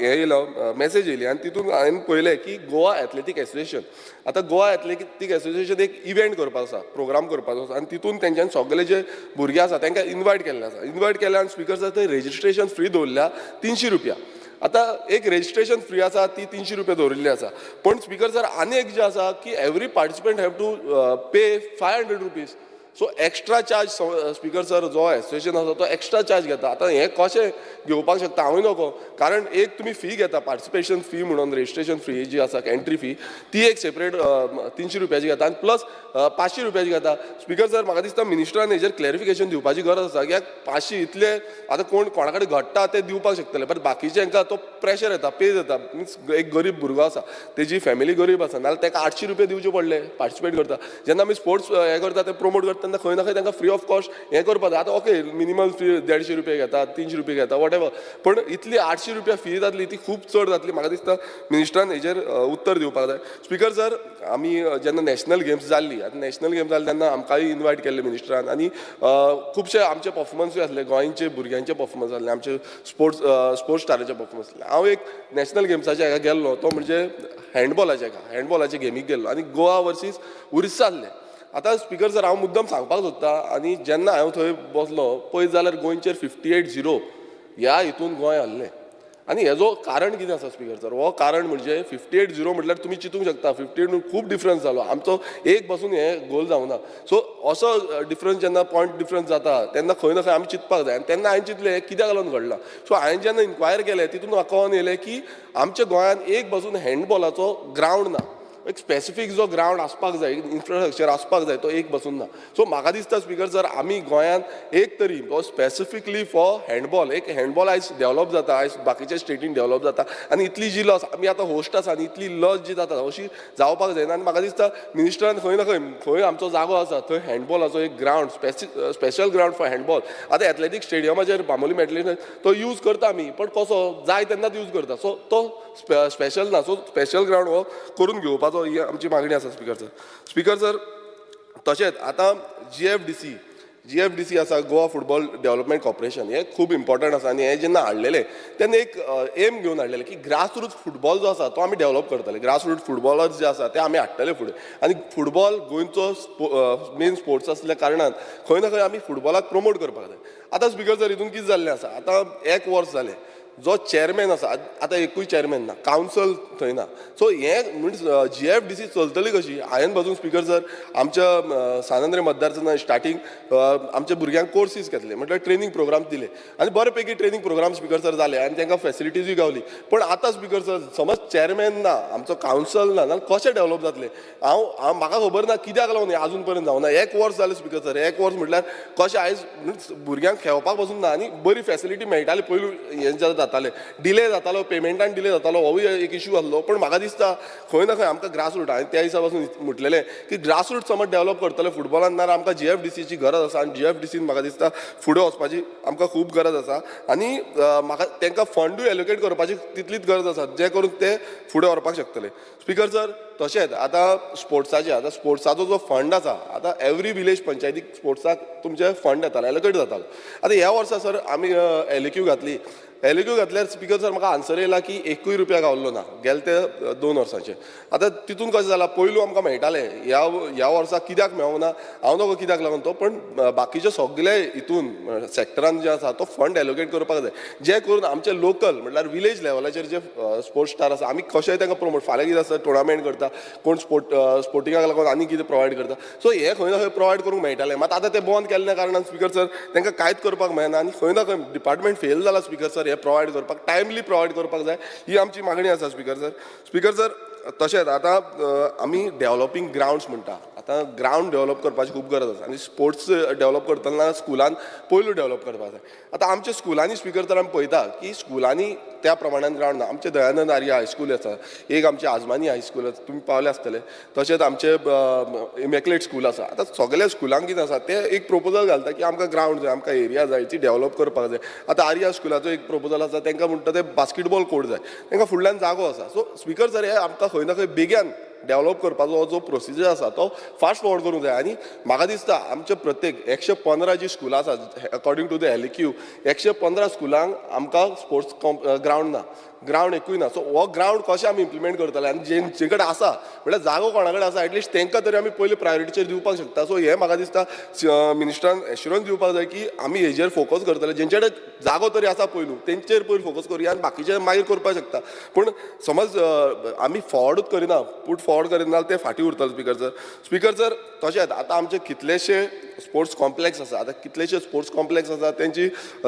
हें येयलो मॅसेज येयली आनी तितून हांवें पळयलें की गोवा एथलेटीक एसोसिएशन, आतां गोवा एथलेटीक एसोसिएशन एक इव्हेंट करपाचो आसा, प्रोग्राम करपाचो आसा आनी तितून तेंच्यांनी सगळे जे भुरगे आसा तांकां इनवायट केल्ले आसा. इनवायट केले आनी स्पिकर सर थंय रेजिस्ट्रेशन फ्री दवरल्या 300 रुपया. आतां एक रेजिस्ट्रेशन फ्री आसा ती 300 रुपया दवरिल्ली आसा, पूण स्पिकर सर आनी एक जें आसा की every participant have to pay 500 rupees. So extra charge speaker sir जो एसोसिएशन आसा तो एक्स्ट्रा चार्ज घेता. आतां हें कशें घेवपाक शकता हांवूय नको, कारण एक तुमी फी घेता पार्टिसिपेशन फी म्हणून, रेजिस्ट्रेशन फी जी आसा एंट्री फी ती एक सेपरेट 300 रुपयाची घेता आनी प्लस 500 रुपयाची घेता. स्पिकर सर म्हाका दिसता मिनिस्टरान हेजेर क्लॅरिफिकेशन दिवपाची गरज आसा कित्याक 500 इतले आतां कोण कोणा कडेन घडटा ते दिवपाक शकतले, बट बाकीचे हांकां तो प्रेशर येता, पेज येता. मिन्स एक गरीब भुरगो आसा, तेजी फॅमिली गरीब आसा, नाजाल्यार ताका 800 रुपया दिवचे पडले पार्टिसिपेट करता. जेन्ना आमी स्पोर्ट्स हें करता ते प्रमोट करता तेन्ना खंय ना खंय तांकां फ्री ऑफ कॉस्ट हें करपाक जाय. आतां ओके मिनिमम फी 150 रुपया घेता, 300 रुपया घेता, what ever, पूण इतली 800 रुपया फी जातली ती खूब चड जातली. म्हाका दिसता मिनिस्टरान हेजेर उत्तर दिवपाक जाय. स्पिकर सर आमी जेन्ना नॅशनल गेम्स जाल्ली, आतां नॅशनल गेम्स जाली तेन्ना आमकांय इनवायट केल्ले मिनिस्टरान आनी खुबशे आमचे पर्फॉर्मन्सूय आसले, गोंयचे भुरग्यांचे पर्फॉर्मन्स आसले, आमचे स्पोर्ट्स स्टाराचे पर्फॉर्मन्स आसले. हांव एक नॅशनल गेम्साच्या हेका गेल्लो तो म्हणजे हँडबॉलाच्या हेका, हँडबॉलाच्या गेमीक गेल्लो आनी गोवा वर्सीस उरिस्सा आसले. आतां स्पिकर सर हांव मुद्दम सांगपाक सोदता आनी जेन्ना हांव थंय बसलो पळयत जाल्यार गोंयचेर 58-0 ह्या हितून गोंय हरलें. आनी हेजो कारण कितें आसा स्पिकर सर, हो कारण म्हणजे 58-0 म्हटल्यार तुमी चिंतूंक शकता 58 खूब डिफरन्स जालो, आमचो एक बसून हें गोल जावना. सो असो डिफरन्स जेन्ना पॉयंट डिफरन्स जाता तेन्ना खंय ना खंय आमी चिंतपाक जाय आनी तेन्ना हांवें चिंतलें हें कित्याक लागून घडलां. सो हांवें जेन्ना इन्क्वायर केलें तितून म्हाका कळोन येयलें की आमच्या गोंयांत एक बसून हँडबॉलाचो ग्रावंड ना. एक स्पेसिफीक जो ग्रावंड आसपाक जाय, इन्फ्रास्ट्रक्चर आसपाक जाय, तो एक बसून ना. सो म्हाका दिसता स्पीकर सर, आमी गोंयांत एक तरी स्पेसिफिकली फॉर हँडबॉल, एक हँडबॉल आयज डेव्हलप जाता, आयज बाकीच्या स्टेटीन डेव्हलप जाता आनी इतली जी लॉस आमी आतां होस्ट आसा आनी इतली लॉस जी जाता अशी जावपाक जायना. आनी म्हाका दिसता मिनिस्टरान खंय ना खंय खंय आमचो जागो आसा थंय हँडबॉलाचो एक ground, special ground for handball. आतां एथलेटीक स्टेडियमाचेर बांबोली मेटली तो यूज करता आमी, पण कसो जाय तेन्नाच यूज करता, सो तो स्पेशल ना. सो स्पेशल ग्रावंड हो करून घेवपाचो ही आमची मागणी आसा स्पीकर सर. स्पीकर सर, तशेंच आतां GFDC आसा, गोवा फुटबॉल डेव्हलपमेंट कॉर्पोरेशन, हें खूब इम्पॉर्टंट आसा. आनी हें जेन्ना हाडलेलें तेन्ना एक एम घेवन हाडलेलें की ग्रासरूट फुटबॉल जो आसा तो आमी डेव्हलप करतले, ग्रासरूट फुटबॉलर्स जे आसा ते आमी हाडटले फुडें. आनी फुटबॉल गोंयचो मेन स्पोर्ट्स आसल्या कारणान खंय ना खंय आमी फुटबॉलाक प्रमोट करपाक जाय. आतां स्पीकर सर, हितून कितें जाल्लें आसा, आतां एक वर्स जालें जो चेअरमॅन आसा, आतां एकूय चेअरमॅन ना, कावन्सल थंय ना. सो हें मिन्स GFDC चलतली कशी? हांवें पासून स्पीकर सर आमच्या सान आंद्रे मतदारसंघात स्टार्टींग आमच्या भुरग्यांक कोर्सीस घेतले, म्हटल्यार ट्रेनींग प्रोग्राम दिले आनी बरे पैकी ट्रेनींग प्रोग्राम स्पीकर सर जाले आनी तांकां फेसिलिटीजूय गावली. पण आतां स्पीकर सर समज चेअरमॅन ना, आमचो कावन्सल ना, जाल्यार कशें डेव्हलप जातलें? हांव म्हाका खबर ना कित्याक लागून हें आजून पर्यंत जावना. एक वर्स जालें स्पीकर सर, एक वर्स म्हटल्यार कशें आयज भुरग्यांक खेळपाक पसून ना आनी बरी फेसिलिटी मेळटाली पयलू, हें जातालें, डिले जातालो, पेमेंटान डिले जातालो, होवूय एक इशू आसलो. पण म्हाका दिसता खंय ना खंय आमकां ग्रासरूट, हांवें त्या दिसा पासून म्हटलेलें की ग्रासरूट समज डेव्हलप करतले फुटबॉलान ना आमकां GFDCची गरज आसा. आनी GFDCन म्हाका दिसता फुडें वचपाची आमकां खूब गरज आसा आनी म्हाका तांकां फंडूय एलोकेट करपाची तितलीच गरज आसा, जे करून ते फुडें व्हरपाक शकतले. स्पीकर सर, तशेंच आतां स्पोर्ट्साचे, आतां स्पोर्ट्साचो जो फंड आसा, आतां एवरी विलेज पंचायतीक स्पोर्ट्साक तुमचे फंड येताले, एलोकेट जातालो. आतां ह्या वर्सा सर आमी LAQ घातली, LAQ घातल्यार स्पीकर सर म्हाका आन्सर येयला की एकूय रुपया गावल्लो ना गेले ते 2 वर्सांचे. आतां तितून कशें जालां, पयलू आमकां मेळटालें, ह्या वर्सा कित्याक मेळोंक ना हांव नको कित्याक लागून तो, पण बाकीचे सगळे हितून सेक्टरान जे आसा तो फंड एलोकेट करपाक जाय, जे करून आमचे लोकल म्हटल्यार विलेज लेवलाचेर जे स्पोर्ट्स स्टार आसा आमी कशेंय तांकां प्रमोट. फाल्यां कितें आसता टुर्नामेंट करता, कोण स्पोर्टिंगाक लागून आनी कितें प्रोवायड करता, सो हें खंय ना खंय प्रोवायड करूंक मेळटालें. मात आतां तें बंद केल्ल्या कारणान स्पीकर सर तांकां कांयच करपाक मेळना आनी खंय ना खंय डिपार्टमेंट फेल जाला स्पीकर सर हे प्रोवायड करपाक, टायमली प्रोवायड करपाक जाय ही आमची मागणी आसा स्पीकर सर. स्पीकर सर, तशेंच आतां आमी डेव्हलपींग ग्रावंड्स म्हणटा, आतां ग्रावंड डेव्हलप करपाची खूब गरज आसा आनी स्पोर्ट्स डेव्हलप करतना स्कुलान पयलू डेव्हलप करपाक जाय. आतां आमच्या स्कुलांनी स्पीकर तर आमी पळयता की स्कुलांनी त्या प्रमाणान ग्रावंड ना. आमचें दयानंद आर्या हायस्कूल आसा, एक आमचें आजमानी हायस्कूल आसा, तुमी पावले आसतले, तशेंच आमचें इमॅक्युलेट स्कूल आसा. आतां सगल्या स्कुलांक कितें आसा ते एक प्रोपोजल घालता की आमकां ग्रावंड जाय, आमकां एरिया जाय, ती डेव्हलप करपाक जाय. आतां आर्या स्कुलाचो एक प्रोपोजल आसा, तांकां म्हणटा ते बास्केटबॉल कोर्ट जाय, तांकां फुडल्यान जागो आसा. सो स्पीकर सर, हे आमकां खंय ना खंय बेग्यान डेव्हलप करपाचो जो प्रोसिजर आसा तो फास्ट फॉरवर्ड करूंक जाय. आनी म्हाका दिसता आमचे प्रत्येक 115 जी स्कुलां आसा अकॉर्डिंग टू the LAQ, 115 स्कुलांक आमकां स्पोर्ट्स ग्रावंड ना, ग्रावंड एकूय ना. सो हो ग्रावंड कशें आमी इम्प्लिमेंट करतले आनी जेंचे कडेन आसा म्हळ्यार जागो कोणा कडेन आसा एटलिस्ट तांकां तरी आमी पयली प्रायोरिटीचेर दिवपाक शकता. सो हें म्हाका दिसता मिनिस्टरान एश्युरन्स दिवपाक जाय की आमी हेजेर फोकस करतले, जेंचे कडेन जागो तरी आसा पयलू तेंचेर पयलू फोकस करुया आनी बाकीचे मागीर करपाक शकता. पूण समज आमी फॉवर्डूच करिना, पूट फॉवर्ड करिना जाल्यार ते फाटीं उरतले स्पीकर सर. स्पीकर सर, तशेंच आतां आमचे कितलेशे स्पोर्ट्स कॉम्प्लेक्स आसा, आतां कितलेशे स्पोर्ट्स कॉम्प्लेक्स आसा तेंची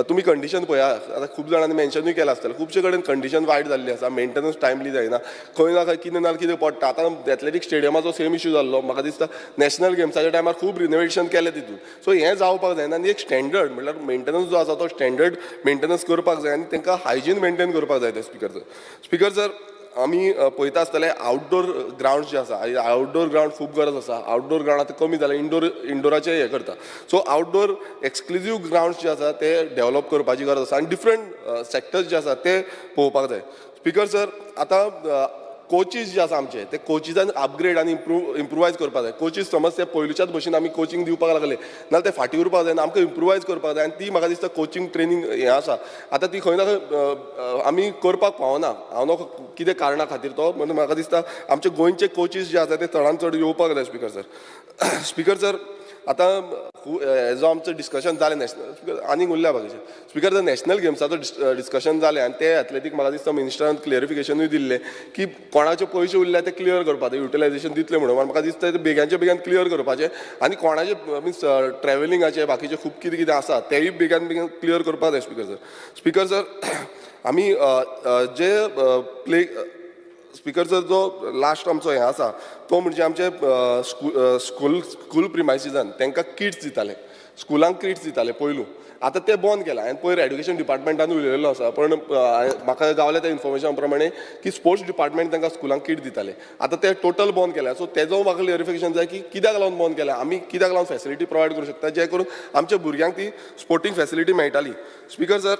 तुमी कंडिशन पळया, आतां खूब जाणांनी मेन्शनूय केलां आसतलें, खुबशे कडेन कंडिशन वायट जाल्ली आसा, मेंटेनन्स टायमली जायना, खंय ना खंय कितें ना कितें पडटा. आतां एथलेटीक स्टेडियमाचो सेम इशू जाल्लो, म्हाका दिसता नॅशनल गेम्साच्या टायमार खूब रिनोवेशन केलें तितून. सो हें जावपाक जायना आनी एक स्टँडर्ड म्हळ्यार मेंटेनन्स जो आसा तो स्टँडर्ड मेंटेनन्स करपाक जाय आनी तांकां हायजीन मेंटेन करपाक जाय ते स्पीकर सर. स्पीकर सर, आमी पळयता आसतले आउटडोर ग्रावंड जे आसा, आउटडोर ग्रावंड खूब गरज आसा. आउटडोर ग्रावंड आतां कमी जालें, इंडोराचें हें करता. सो आउटडोर एक्सक्लुजीव ग्रावंड जे आसा ते डेव्हलप करपाची गरज आसा आनी डिफरंट सेक्टर्स जे आसा ते पळोवपाक जाय. स्पीकर सर, आतां कोचीस जे आसा आमचे ते कोचिजान अपग्रेड आनी इम्प्रुवायज करपाक जाय. कोचीस समज ते पयलूच्याच भशेन आमी कोचिंग दिवपाक लागले नाल्यार ते फाटीं उरपाक जायना, आमकां इम्प्रुवायज करपाक जाय. आनी ती म्हाका दिसता कोचिंग ट्रेनींग हें आसा आतां ती खंय ना खंय आमी करपाक पावना, हांव न्हू कितें कारणा खातीर तो, म्हणून म्हाका दिसता आमचे गोंयचे कोचीस जे आसा ते चडान चड येवपाक जाय स्पीकर सर. स्पीकर सर, आतां हेजो आमचो डिस्कशन जालें नॅशनल, आनीक उरल्या बाकीचे. स्पीकर सर, नॅशनल गेम्साचो डिस्कशन जालें आनी ते एथलेटीक म्हाका दिसता मिनिस्टरान क्लियरिफिकेशनूय दिल्लें की कोणाचे पयशे उरल्या ते क्लियर करपाक, युटिलायझेशन दितले म्हणून. म्हाका दिसता ते बेग्यांचे बेग्यान क्लियर करपाचें आनी कोणाचे मिन्स ट्रॅव्हलिंगाचे बाकीचे खूब कितें कितें आसा तेय बेग्यान बेग्यान क्लियर करपाक जाय स्पीकर सर. स्पीकर सर, आमी जे प्ले स्पीकर सर, जो लास्ट आमचो हें आसा तो म्हणजे आमचे स्कूल प्रिमायसिसान तांकां किट्स दिताले, स्कुलांक किट्स दिताले पयलू. आतां ते बंद केला. हांवें पयर एड्युकेशन डिपार्टमेंटान उलयलेलो आसा, पण म्हाका गावल्या त्या इन्फॉर्मेशन प्रमाणे की स्पोर्ट्स डिपार्टमेंट तांकां स्कुलांक किट दिताले, आतां ते टोटल बंद केल्या. सो तेजो म्हाका क्लियरिफिकेशन जाय की कित्याक लागून बंद केल्या, आमी कित्याक लागून फॅसिलिटी प्रोवायड करूं शकता जे करून आमच्या भुरग्यांक ती स्पोर्टींग फॅसिलिटी मेळटाली. स्पीकर सर,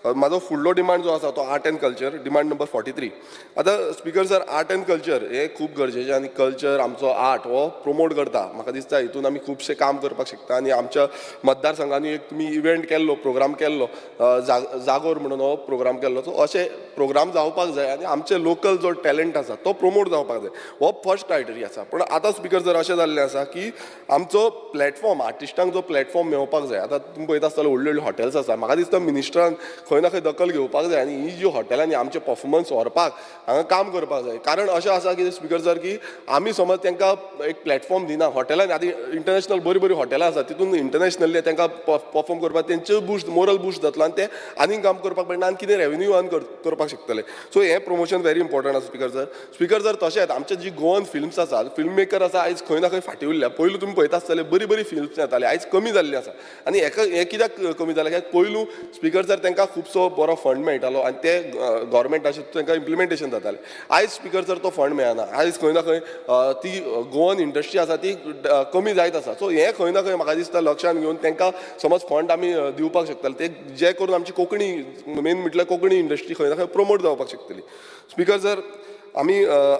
म्हाजो फुडलो डिमांड जो आसा तो art and culture, demand number 43. आतां speaker sir, art and culture हें खूब गरजेचें आनी कल्चर आमचो आर्ट हो प्रमोट करता. म्हाका दिसता हितून आमी खुबशें काम करपाक शकता आनी आमच्या मतदारसंघांनी एक तुमी इव्हेंट केल्लो, प्रोग्राम केल्लो, जागोर म्हणून हो प्रोग्राम केल्लो. सो अशे प्रोग्राम जावपाक जाय आनी आमचे लोकल जो टॅलंट आसा तो प्रमोट जावपाक जाय, हो फर्स्ट क्रायटेरिया आसा. पूण आतां स्पीकर सर, अशें जाल्लें आसा की आमचो प्लॅटफॉर्म, आर्टिस्टांक जो प्लॅटफॉर्म मेळोवपाक जाय. आतां तुमी पळयता आसतले व्हडले व्हडले हॉटेल्स आसा. म्हाका दिसता मिनिस्टरान खंय ना खंय दखल घेवपाक जाय आनी ही जी हॉटेलांनी आमचे पर्फॉर्मन्स व्हरपाक हांगा काम करपाक जाय. कारण अशें आसा की स्पीकर सर की आमी समज तांकां एक प्लॅटफॉर्म दिना हॉटेलांनी. आतां इंटरनॅशनल बरीं बरीं हॉटेलां आसा, तितून इंटरनॅशनली तांकां पर्फॉर्म करपाक तेंच्यो बूस्ट, मोरल बूस्ट जातलो आनी ते आनीक काम करपाक मेळटा आनी कितें रेवेन्यू अर्न करपाक शकतले. सो हें प्रमोशन व्हेरी इम्पॉर्टंट आसा स्पीकर सर. स्पीकर सर, तशेंच आमचे जी गोवन फिल्म्स आसा, फिल्म मेकर आसा, आयज खंय ना खंय फाटीं उरल्या. पयलू तुमी पळयता आसतले बरी बरी फिल्म्स येताले, आयज कमी जाल्ली आसा. आनी हेका हें कित्याक कमी जालें? कित्याक पयलू स्पीकर सर तांकां खुबसो बरो फंड मेळटालो आनी ते गव्हर्मेंटाचे तांकां इम्प्लिमेंटेशन जातालें. आयज स्पीकर सर तो फंड मेळना. आयज खंय ना खंय ती गोवन इंडस्ट्री आसा ती कमी जायत आसा. सो हें खंय ना खंय म्हाका दिसता लक्षान घेवन तांकां समज फंड आमी दिवपाक शकतले, ते जे करून आमची कोंकणी, मेन म्हटल्यार कोंकणी इंडस्ट्री खंय ना खंय प्रमोट जावपाक शकतली. स्पीकर सर, आमी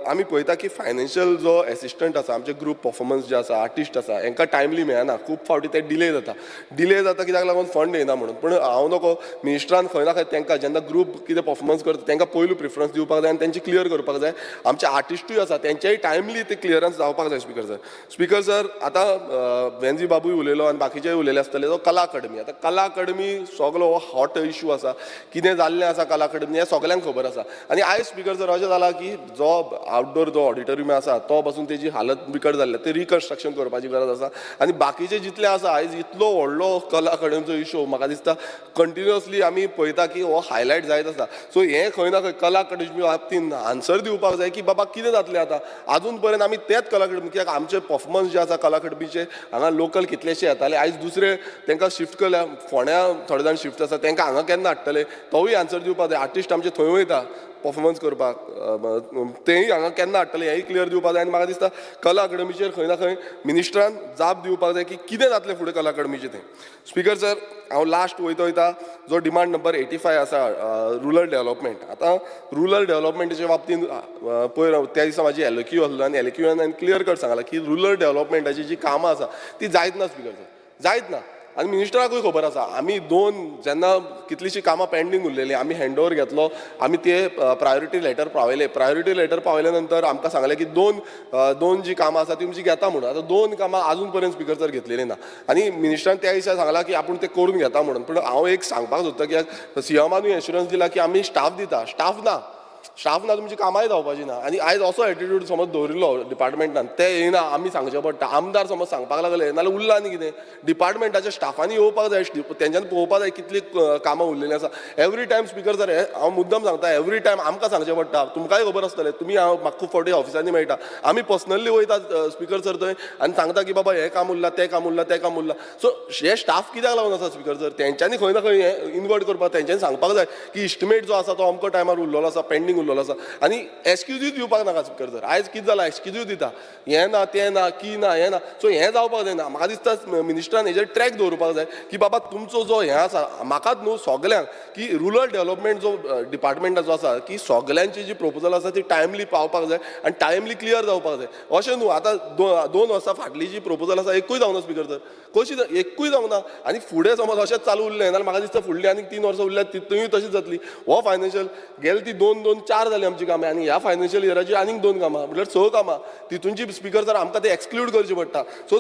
आमी पळयता की फायनान्शियल जो एसिस्टंट आसा, आमचे ग्रूप पर्फॉर्मन्स जे आसा, आर्टिस्ट आसा, हांकां टायमली मेळना. खूब फावटी ते डिले जाता. डिले जाता कित्याक लागून? फंड येना म्हणून. पूण हांव नको मिनिस्टरान खंय ना खंय तांकां जेन्ना ग्रूप कितें पर्फॉर्मन्स करता तांकां पयलू प्रिफरन्स दिवपाक जाय आनी तेंचे क्लियर करपाक जाय. आमचे आर्टिस्टूय आसा तेंचेय टायमली ते क्लियरन्स जावपाक जाय स्पीकर सर. स्पीकर सर, आतां वेन्झी बाबूय उलयलो आनी बाकीचेय उलयले आसतले, तो कला अकाडमी. आतां कला अकाडमी सगलो हो हॉट इशू आसा. कितें जाल्लें आसा कला अकाडमी हें सगल्यांक खबर आसा. आनी आयज स्पीकर सर अशें जालां की जो आउटडोर जो ऑडिटोरियम आसा तो पासून तेजी हालत बिकट जाल्ली, ते रिकन्स्ट्रक्शन करपाची गरज आसा. आनी बाकीचे जितले आसा, आयज इतलो व्हडलो कला अकाडमीचो इशू म्हाका दिसता कंटिन्युअसली आमी पळयता की हो हायलायट जायत आसा. सो हें खंय ना खंय कला अकाडमी बाबतीन आन्सर दिवपाक जाय की बाबा कितें जातलें आतां. आजून पर्यंत आमी तेच कला अकाडमी, कित्याक आमचे पर्फॉर्मन्स जे आसा कला अकाडमीचे हांगा लोकल कितलेशे येताले, आयज दुसरे तांकां शिफ्ट केल्या, फोंड्या थोडे जाण शिफ्ट आसा, तांकां हांगा केन्ना हाडटले तोवूय आन्सर दिवपाक जाय. आर्टिस्ट आमचे थंय वयता पर्फॉर्मन्स करपाक, तेय हांगा केन्ना हाडटले हेंय क्लियर दिवपाक जाय. आनी म्हाका दिसता कला अकाडमीचेर खंय ना खंय मिनिस्टरान जाप दिवपाक जाय की कितें जातलें फुडें कला अकाडमीचें तें. स्पीकर सर, हांव लास्ट वयता वयता जो डिमांड नंबर 85 आसा, रुरल डेव्हलपमेंट. आतां रुरल डेव्हलपमेंटाच्या बाबतींत पयर त्या दिसा म्हाजी एलक्यू आसलो आनी एलक्यून हांवें क्लियर कट सांगलां की रुरल डेव्हलपमेंटाची जी कामां आसा ती जायत ना स्पीकर सर, जायत ना. आनी मिनिस्टराकूय खबर आसा. आमी दोन जेन्ना कितलींशीं कामां पेंडींग उरलेलीं, आमी हँड ओवर घेतलो, आमी ते प्रायोरिटी लेटर पावयले. प्रायोरिटी लेटर पावयले नंतर आमकां सांगलें की दोन दोन जी कामां आसा ती तुमची घेता म्हणून. आतां दोन कामां आजून पर्यंत स्पीकर सर घेतलेली ना. आनी मिनिस्टरान त्या दिसा सांगलां की आपूण ते करून घेता म्हणून. पूण हांव एक सांगपाक सोदतां की सीएमानूय एश्युरन्स दिला की आमी स्टाफ दिता. स्टाफ ना, स्टाफ ना, तुमची कामांय जावपाची ना. आनी आयज असो एटिट्यूड समज दवरिल्लो डिपार्टमेंटान, ते येयना आमी सांगचें पडटा. आमदार समज सांगपाक लागले नाल्यार उरला आनी कितें. डिपार्टमेंटाच्या स्टाफांनी येवपाक जाय, तेंच्यांनी पळोवपाक जाय कितली कामां उरलेलीं आसा. एवरी टायम स्पीकर सर, हें हांव मुद्दम सांगता, एवरी टायम आमकां सांगचें पडटा. तुमकांय खबर आसतलें, तुमी हांव म्हाका खूब फावटी ऑफिसांनी मेळटा, आमी पर्सनली वयता स्पीकर सर थंय आनी सांगता की बाबा हें काम उरलां, तें काम उरलां, तें काम उरलां. सो हे स्टाफ कित्याक लागून आसा स्पीकर सर? तेंच्यांनी खंय ना खंय हें इन्वर्ट करपाक, तेंच्यांनी सांगपाक जाय की इस्टिमेट जो आसा तो अमको टायमार उरलेलो आसा, पेंडींग उरलेलो आसा. आनी एक्सक्यूजूय दिवपाक नाका स्पीकर सर. आयज कितें जालां, एक्सक्यूजूय दिता, हें ना, तें ना, की ना, हें ना. सो हें जावपाक जायना. म्हाका दिसता मिनिस्टरान हेजेर ट्रॅक दवरपाक जाय की बाबा तुमचो जो हें आसा, म्हाकाच न्हू सगल्यांक, की रुरल डेव्हलपमेंट जो डिपार्टमेंटाचो आसा की सगल्यांची जी प्रपोजल आसा ती टायमली पावपाक जाय आनी टायमली क्लियर जावपाक जाय. अशें न्हू आतां 2 वर्सां फाटली जी प्रपोजल आसा एकूय जावना स्पीकर सर, कशी एकूय जावना. आनी फुडें समज अशेंच चालू उरलें जाल्यार म्हाका दिसता फुडली आनीक 3 वर्सां उरल्या तितूय तशीच जातली. हो फायनान्शियल गेले ती 2 2 4 जाली आमची कामां आनी ह्या फायनान्शियल इयराची आनीक 2 कामां, म्हटल्यार 6 कामां. तितूनची स्पीकर सर आमकां ते एक्सक्लूड करची पडटा. सो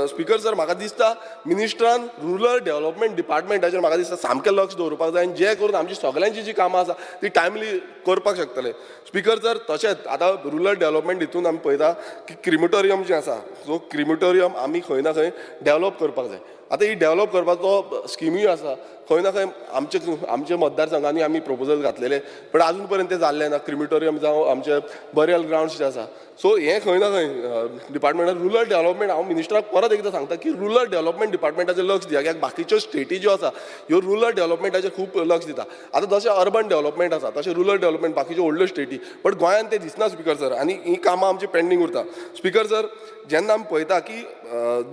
स्पीकर सर, म्हाका दिसता मिनिस्टरान रुरल डेव्हलपमेंट डिपार्टमेंटाचेर म्हाका दिसता सामकें लक्ष दवरपाक जाय आनी जे करून आमची सगल्यांची जी कामां आसा ती टायमली करपाक शकतले. स्पीकर सर, तशेंच आतां रुरल डेव्हलपमेंट हितून आमी पळयता की क्रिमिटोरियम जें आसा, सो क्रिमिटोरियम आमी खंय ना खंय डेव्हलप करपाक जाय. आतां ही डेव्हलप करपाचो स्किमूय आसा खंय ना खंय आमचे आमच्या मतदारसंघांनी आमी प्रपोजल घातलेले, बट आजून पर्यंत ते जाल्ले ना. क्रिमिटोरियम जावं आमचे बरियल ग्रावंड्स जे आसा, सो हें खंय ना खंय डिपार्टमेंटान रुरल डेव्हलपमेंट, हांव मिनिस्टराक परत एकदां सांगता की रुरल डेव्हलपमेंट डिपार्टमेंटाचेर लक्ष दिया, कित्याक बाकीच्यो स्टेटी ज्यो आसा ह्यो रुरल डेव्हलपमेंटाचेर खूब लक्ष दिता. आतां जशें अर्बन डेव्हलपमेंट आसा तशें रुरल डेव्हलपमेंट बाकीच्यो व्हडल्यो स्टेटी, बट गोंयांत तें दिसना स्पीकर सर, आनी हीं कामां आमची पेंडींग उरता. स्पीकर सर, जेन्ना आमी पळयता की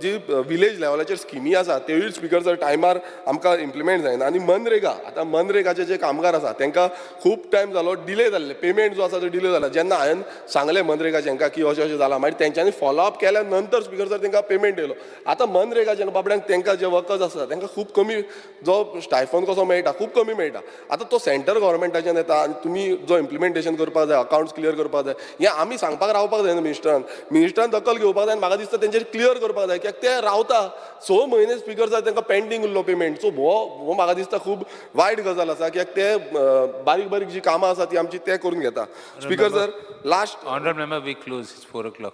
जी विलेज लेवलाचेर स्किमी आसा त्योय स्पीकर सर टायमार आमकां इम्प्लिमेंट जायना. आनी मनरेगा, आतां मनरेगाचे जे कामगार आसा तांकां खूब टायम जालो डिले जाल्ले, पेमेंट जो आसा तो डिले जाला. जेन्ना हांवें सांगलें मनरेगाचे हांकां की अशें अशें जालां, मागीर तेंच्यांनी फॉलो अप केल्या नंतर स्पीकर सर तांकां पेमेंट येयलो. आतां मनरेगाचे बाबड्यांक तांकां जे वर्कर्स आसा तांकां खूब कमी जो स्टायफन कसो मेळटा, खूब कमी मेळटा. आतां तो सेंटर गव्हर्मेंटाच्यान येता आनी तुमी जो इम्प्लिमेंटेशन करपाक जाय, अकावंट्स क्लियर करपाक जाय, हें आमी सांगपाक रावपाक जायना मिनिस्टरान. मिनिस्टरान दखल घेवपाक जाय आनी म्हाका दिसता तेंचेर क्लियर करपाक जाय, कित्याक ते रावता 6 म्हयने स्पीकर सर तांकां पेंडींग उरलो पेमेंट. सो हो म्हाका दिसता खूब वायट गजाल आसा, कित्याक ते बारीक बारीक जी कामां आसा ती आमची ते करून घेता. Speaker sir, last. Honourable member, we close, it's 4 o'clock.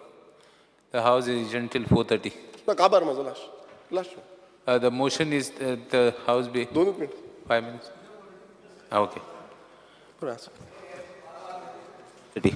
The house is adjourned till 4:30. ना, काबार म्हजो last last. The motion is the house be 2 minute, 5 minutes. Okay. बरें आसा. 30.